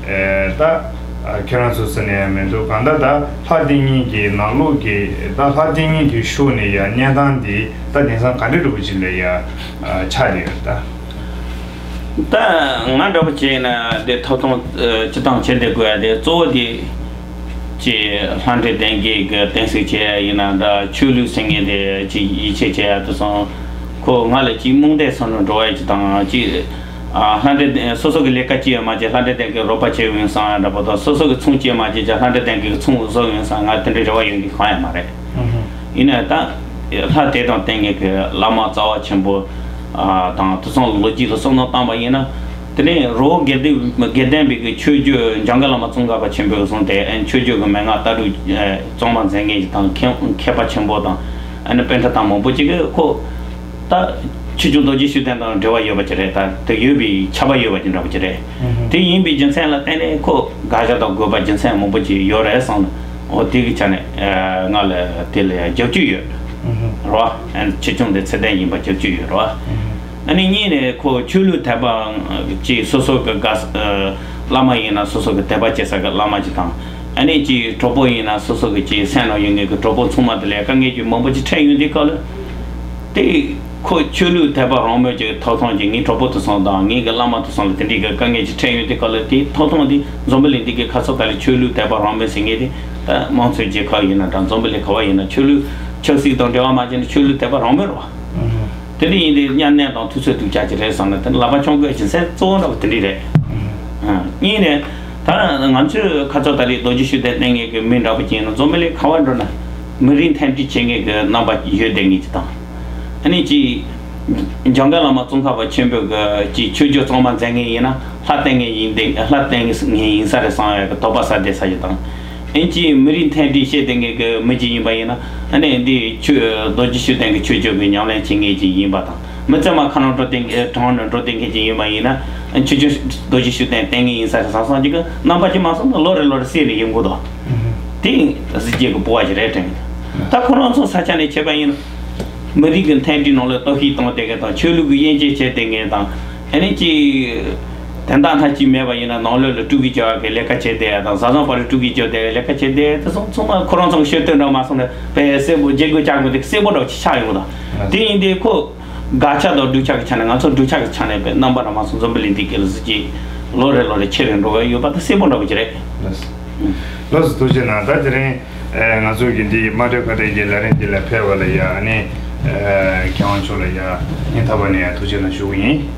ཨེ་ད་ཨ་ཁྱེད་རང་ཚོ་ཟེར་ནས་ཡང་མི་འདུག་གང་ལྟར་ད་ལྷ་བསྟེན་མཁན་གྱི་ནང་ལོགས་ཀྱི་ད་ལྷ་བསྟེན་མཁན་གྱི་ཤུགས་ནས་ཡང་གནས་སྟངས་འདི་ད་དེང་སང་ག་འདྲ་འདྲ་པོ་ཅིག་ལ་ཡ་ཨ་ཆགས་ཡོད་ད། ད་ང་འདྲ་པོ་བྱས་ན་དེ་ཐོབ་ཐང་ཨ་སྤྱི་བཏང་བྱེད་བསྡད་དགོས་ཡ་དེ་གཙོ་བོ་དེ། ཅེས་ལྷ་འདྲེ་བསྟེན་མཁན་གྱི་བསྟེན་གསོལ་བྱེད་ཡ་ཡིན་ན་འདྲ། ཆོས་ལུགས་ཟེར་མཁན་དེ་ཅིག་ཡིད་ཆེས་བྱེད་ཡ་དེ་སོང་། ཁོ་ང་ལ་ཅིག་རྨོངས་དད་སོང་ནས་འགྲོ་བ་ཡ་ཅིག་དང་ཅིག་ཨ་ལྷ་འདྲེ་སོ་སོ་གི་ལས་ཀ་ཅི་ཡང་མ་བྱེད་ལྷ་འདྲེ་བསྟེན་མཁན་རོགས་པ་བྱེད་ཡོང་སོང་འདྲ་པོ་དང་། སོ་སོ་གི་ཚོང་ཅི་ཡང་མ་བྱེད་ཀྱང་ལྷ་འདྲེ་བསྟེན་མཁན་གི་ཚོང་བཟོ་ཡོང་སོང་། ང་དེ་འདྲའི་རེ་བ་ཡོད་མཁན་གང་ཡང་མ་རེད། ཡིན་ནའི་ད་ལྷ་དེ་དང་བསྟེན་མཁན་གྱི་བླ་མ་རྩ་བ་ཆེན་པོ་ཨ་དང་དེ་ཚོ་ལོ་རྒྱུས་ལ་བསམ་བློ་བཏང་པ་ཡིན་ན། དེ་ནས་རི་བོ་དགེ་ལྡན་དགེ་ལྡན་པའི་གི་ཆོས་བརྒྱུད་འཇམ་མགོན་བླ་མ་ཙོང་ཁ་པ་ཆེན་པོས་གསུངས་ཏེ་ཨ་ནི་ཆོས་བརྒྱུད་ཀྱི་མན་ངག་ལྟ་གྲུབ་ཨ་གཙང་མ་མཛད་མཁན་ཞིག་དང་མཁས་མཁས་པ་ཆེན་པོ་དང་ཨ་ནི་པཎ་ཌི་ཏ་མང་པོ་ཅིག་གིས་ཁོ་ད་ཆོས་སྐྱོང་རྡོ་རྗེ་ཤུགས་ལྡན་དང་འབྲེལ་བ་ཡོད་པ་ཅིག་རེད། ད་དེ་ཡོད་པའི་ཁྱབ་པ་ཡོད་པ་ཅིག་འདྲ་པོ་ཅིག་རེད། དེ་ཡིན་པའི་རྒྱུ་མཚན་ལ་བརྟེན་ནས་ཁོ་དགག་བྱ་དང་དགོས་པ་རྒྱུ་མཚན་མང་པོ་ཅིག་ཡོད་རེད་བསམ། འོ་དེ་གི་ཆ་ནས་ཨ་ང་ལ་དེ་ལ་རྒྱབ་སྐྱོར་ཡོད་རེད་བ། ཨ་ནི་ཆོས་སྐྱོང་དེ་ཚད་ལྡན་ཡིན་པ་རྒྱབ་སྐྱོར་ཡོད་རེད་བ། ཨ་ནི་གཉིས་ནས་ཁོ་ཆོས་ལུགས་དད་པའང་ཅིག་སོ་སོ་གི་དགའ་ས་ཨ་བླ་མ་ཡིན་ན་སོ་སོ་གི་དད་པ་བྱེད་ས་གི་བླ་མ་ཅིག་དང་། ཨ་ནི་ཅིག་གྲོགས་པོ་ཡིན་ན་སོ་སོ་གི་ཅིག་སེམས་ནང་ཡོད་མཁན་གི་གྲོགས་པོ་ཚང་མ་དེ་ལ་དཀའ་ངལ་ཅིག་མང་པོ་ཅིག་འཕྲད་ཡོང་དུས་སྐབས་ལ་དེ་ཁོ་ཆོས་ལུགས་དད་པ་རང་མོས་ཀྱི་ཐོབ་ཐང་གི་ངའི་གྲོགས་པོ་དེ་ཚོ་དང་ངའི་གི་བླ་མ་དེ་ཚོ་ལ་དེ་འདྲའི་གི་དཀའ་ངལ་ཅིག་འཕྲད་ཡོང་དུས་སྐབས་ལ་དེ་ཐོབ་ཐང་དེ་འཛམ་བུ་གླིང་འདི་གི་ཁ་ཚ་ད་ལས་ཆོས་ལུགས་དད་པ་རང་མོས་ཟེར་མཁན་དེ་ད་དམངས་གཙོའི་རྒྱལ་ཁབ་ཡིན་ན་འདྲ་འཛམ་བུ་གླིང་ག་བ་ཡིན་ན་ཆོས་ལུགས་ཆབ་སྲིད་དང་འབྲེལ་བ་མ་བྱས་ན་ཆོས་ལུགས་དད་པ་རང་མོས་རེད་བ། དེ་འདྲ་ཡིན་དུས་གཉའ་གནོན་དང་ཐུབ་ཚོད་ཐུབ་ཅག་ཅིག་རེད་བསམ་ན་དེ་ལག་པ་འཆང་དགོས་ཀྱི་སེམས་གཙོ་བོ་འདྲ་པོ་དེ་འདྲ་རེད། ཨ། གཉིས་ནས་ད་ང་ཚོས་ཁ་ཚོ་ད་རེས་རྡོ་རྗེ་ཤུགས་ལྡན་བསྟེན་མཁན་གྱི་མི་འདྲ་པོ་ཅིག་ཡིན་ན་འཛམ་བུ་གླིང་ག་བ་འགྲོ་ན་མི་རིགས་མཐུན་སྒྲིལ་བྱེད་མཁན་གྱི་རྣམ་པ་ཡོད་བསྡད་མཁན་ཅིག་དང་། ཨ་ནི་ཅིག་འཇམ་མགོན་བླ་མ་ཙོང་ཁ་པ་ཆེན་པོས་ཀྱི་ཅིག་ཆོས་བརྒྱུད་གཙང་མ་མཛད་མཁན་ཡིན་ན་ལྷ་བསྟེན་མཁན་ཡིན་ཏེ་ལྷ་བསྟེན་མཁན་ཡིན་ས་རེད་བསམ་ཡག་གི་དོགས་པ་ཟ་བསྡད་ས་ཞིག་དང་། ཨེ་ཅིག་མི་རིགས་མཐུན་སྒྲིལ་བྱེད་བསྡད་མཁན་གྱི་མི་ཅིག་ཡིན་པ་ཡིན་ན་ཨ་ནི་འདི་ཆོས་རྡོ་རྗེ་ཤུགས་ལྡན་གྱི་ཆོས་བརྒྱུད་ཀྱི་ཉམས་ལེན་བྱེད་མཁན་ཅིག་ཡིན་པ་དང་། མི་ཚང་མ་ཁ་ནང་འགྲོ་བསྡད་མཁན་གྲོང་ནང་འགྲོ་བསྡད་མཁན་ཅིག་ཡིན་པ་ཡིན་ན་ཨ་ཆོས་རྒྱུད་རྡོ་རྗེ་ཤུགས་ལྡན་བསྟེན་མཁན་ཡིན་ས་རེད་བསམ་བསམ་ཅིག་གི་རྣམ་པ་ཅིག་མ་སོང་ན་ལོ་རེ་ལོ་རེ་སད་ནས་ཡོང་གི་འདུག་དེ་གཟི་བརྗིད་ཀྱི་སྤོབས་པ་ཞིག་རེད་དྲན་གི་འདུག་ད་ཁོ་རང་ཚོ་ས་ཆ་ནས་བྱས་པ་ཡིན་ན། མི་རིགས་ཀྱི་མཐུན་སྒྲིལ་ནང་ལ་གཏོར་བཤིག་བཏང་བསྡད་མཁན་དང་ཆོས་ལུགས་ཀྱི་དབྱེ་འབྱེད་བྱས་བསྡད་མཁན་དང་། ཨ་ནི་ཅིག་དོན་དག་མཐའ་གཅིག་མེད་པ་ཡིན་ན་ནང་ལོགས་ལ་སྤྲུལ་སྐུ་བྱ་བ་གི་ལས་ཀ་བྱས་བསྡད་ཡ་དང་བཟའ་ཚང་བར་དུ་སྤྲུལ་སྐུ་བྱས་བསྡད་ཡ་ལས་ཀ་བྱས་བསྡད་ཡ་དེ་ཚོ་ཚང་མ་ཁོ་རང་ཚོ་གི་ཤེས་དོན་འདྲ་མ་སོང་ནས་དཔེ་གསལ་པོ་རྒྱལ་སྒོ་བཅག་དགོས་དེ་གསལ་པོ་འདྲ་ཅིག་ཆགས་ཡོང་གི་འདུག་དེ་ཡིན་དུས་ཁོ་དགག་བྱ་དང་སྡུག་ཅག་གི་ཆ་ནས་ང་ཚོ་སྡུག་ཅག་གི་ཆ་ནས་དཔེ་རྣམ་པ་འདྲ་མ་སོང་འཛམ་བུ་གླིང་འདི་གི་ལ་གཟི་བརྗིད་ལོ་རེ་ལོ་རེ་ཆེ་རུ་འགྲོ་གི་ཡོད་པ་དེ་གསལ་པོ་འདྲ་པོ་ཅིག་རེད། ལགས་སོ་ཐུགས་རྗེ་གནང་། ད་དེ་རིང་། ཨེ། ང་ཚོ་གི་འདི་མ་གྲོས་ཁ་བྲལ་གྱི་ལས་རིམ་འདི་ལ་ཕེབས་པ་ལ་ཡ་ཨ་ནི། ཨེ། མཁས་དབང་མཆོག་ལ་ཡ་སྙིང་ཐག་པ་ནས་ཐུགས་རྗེ་གནང་ཞུ་གི་ཡིན།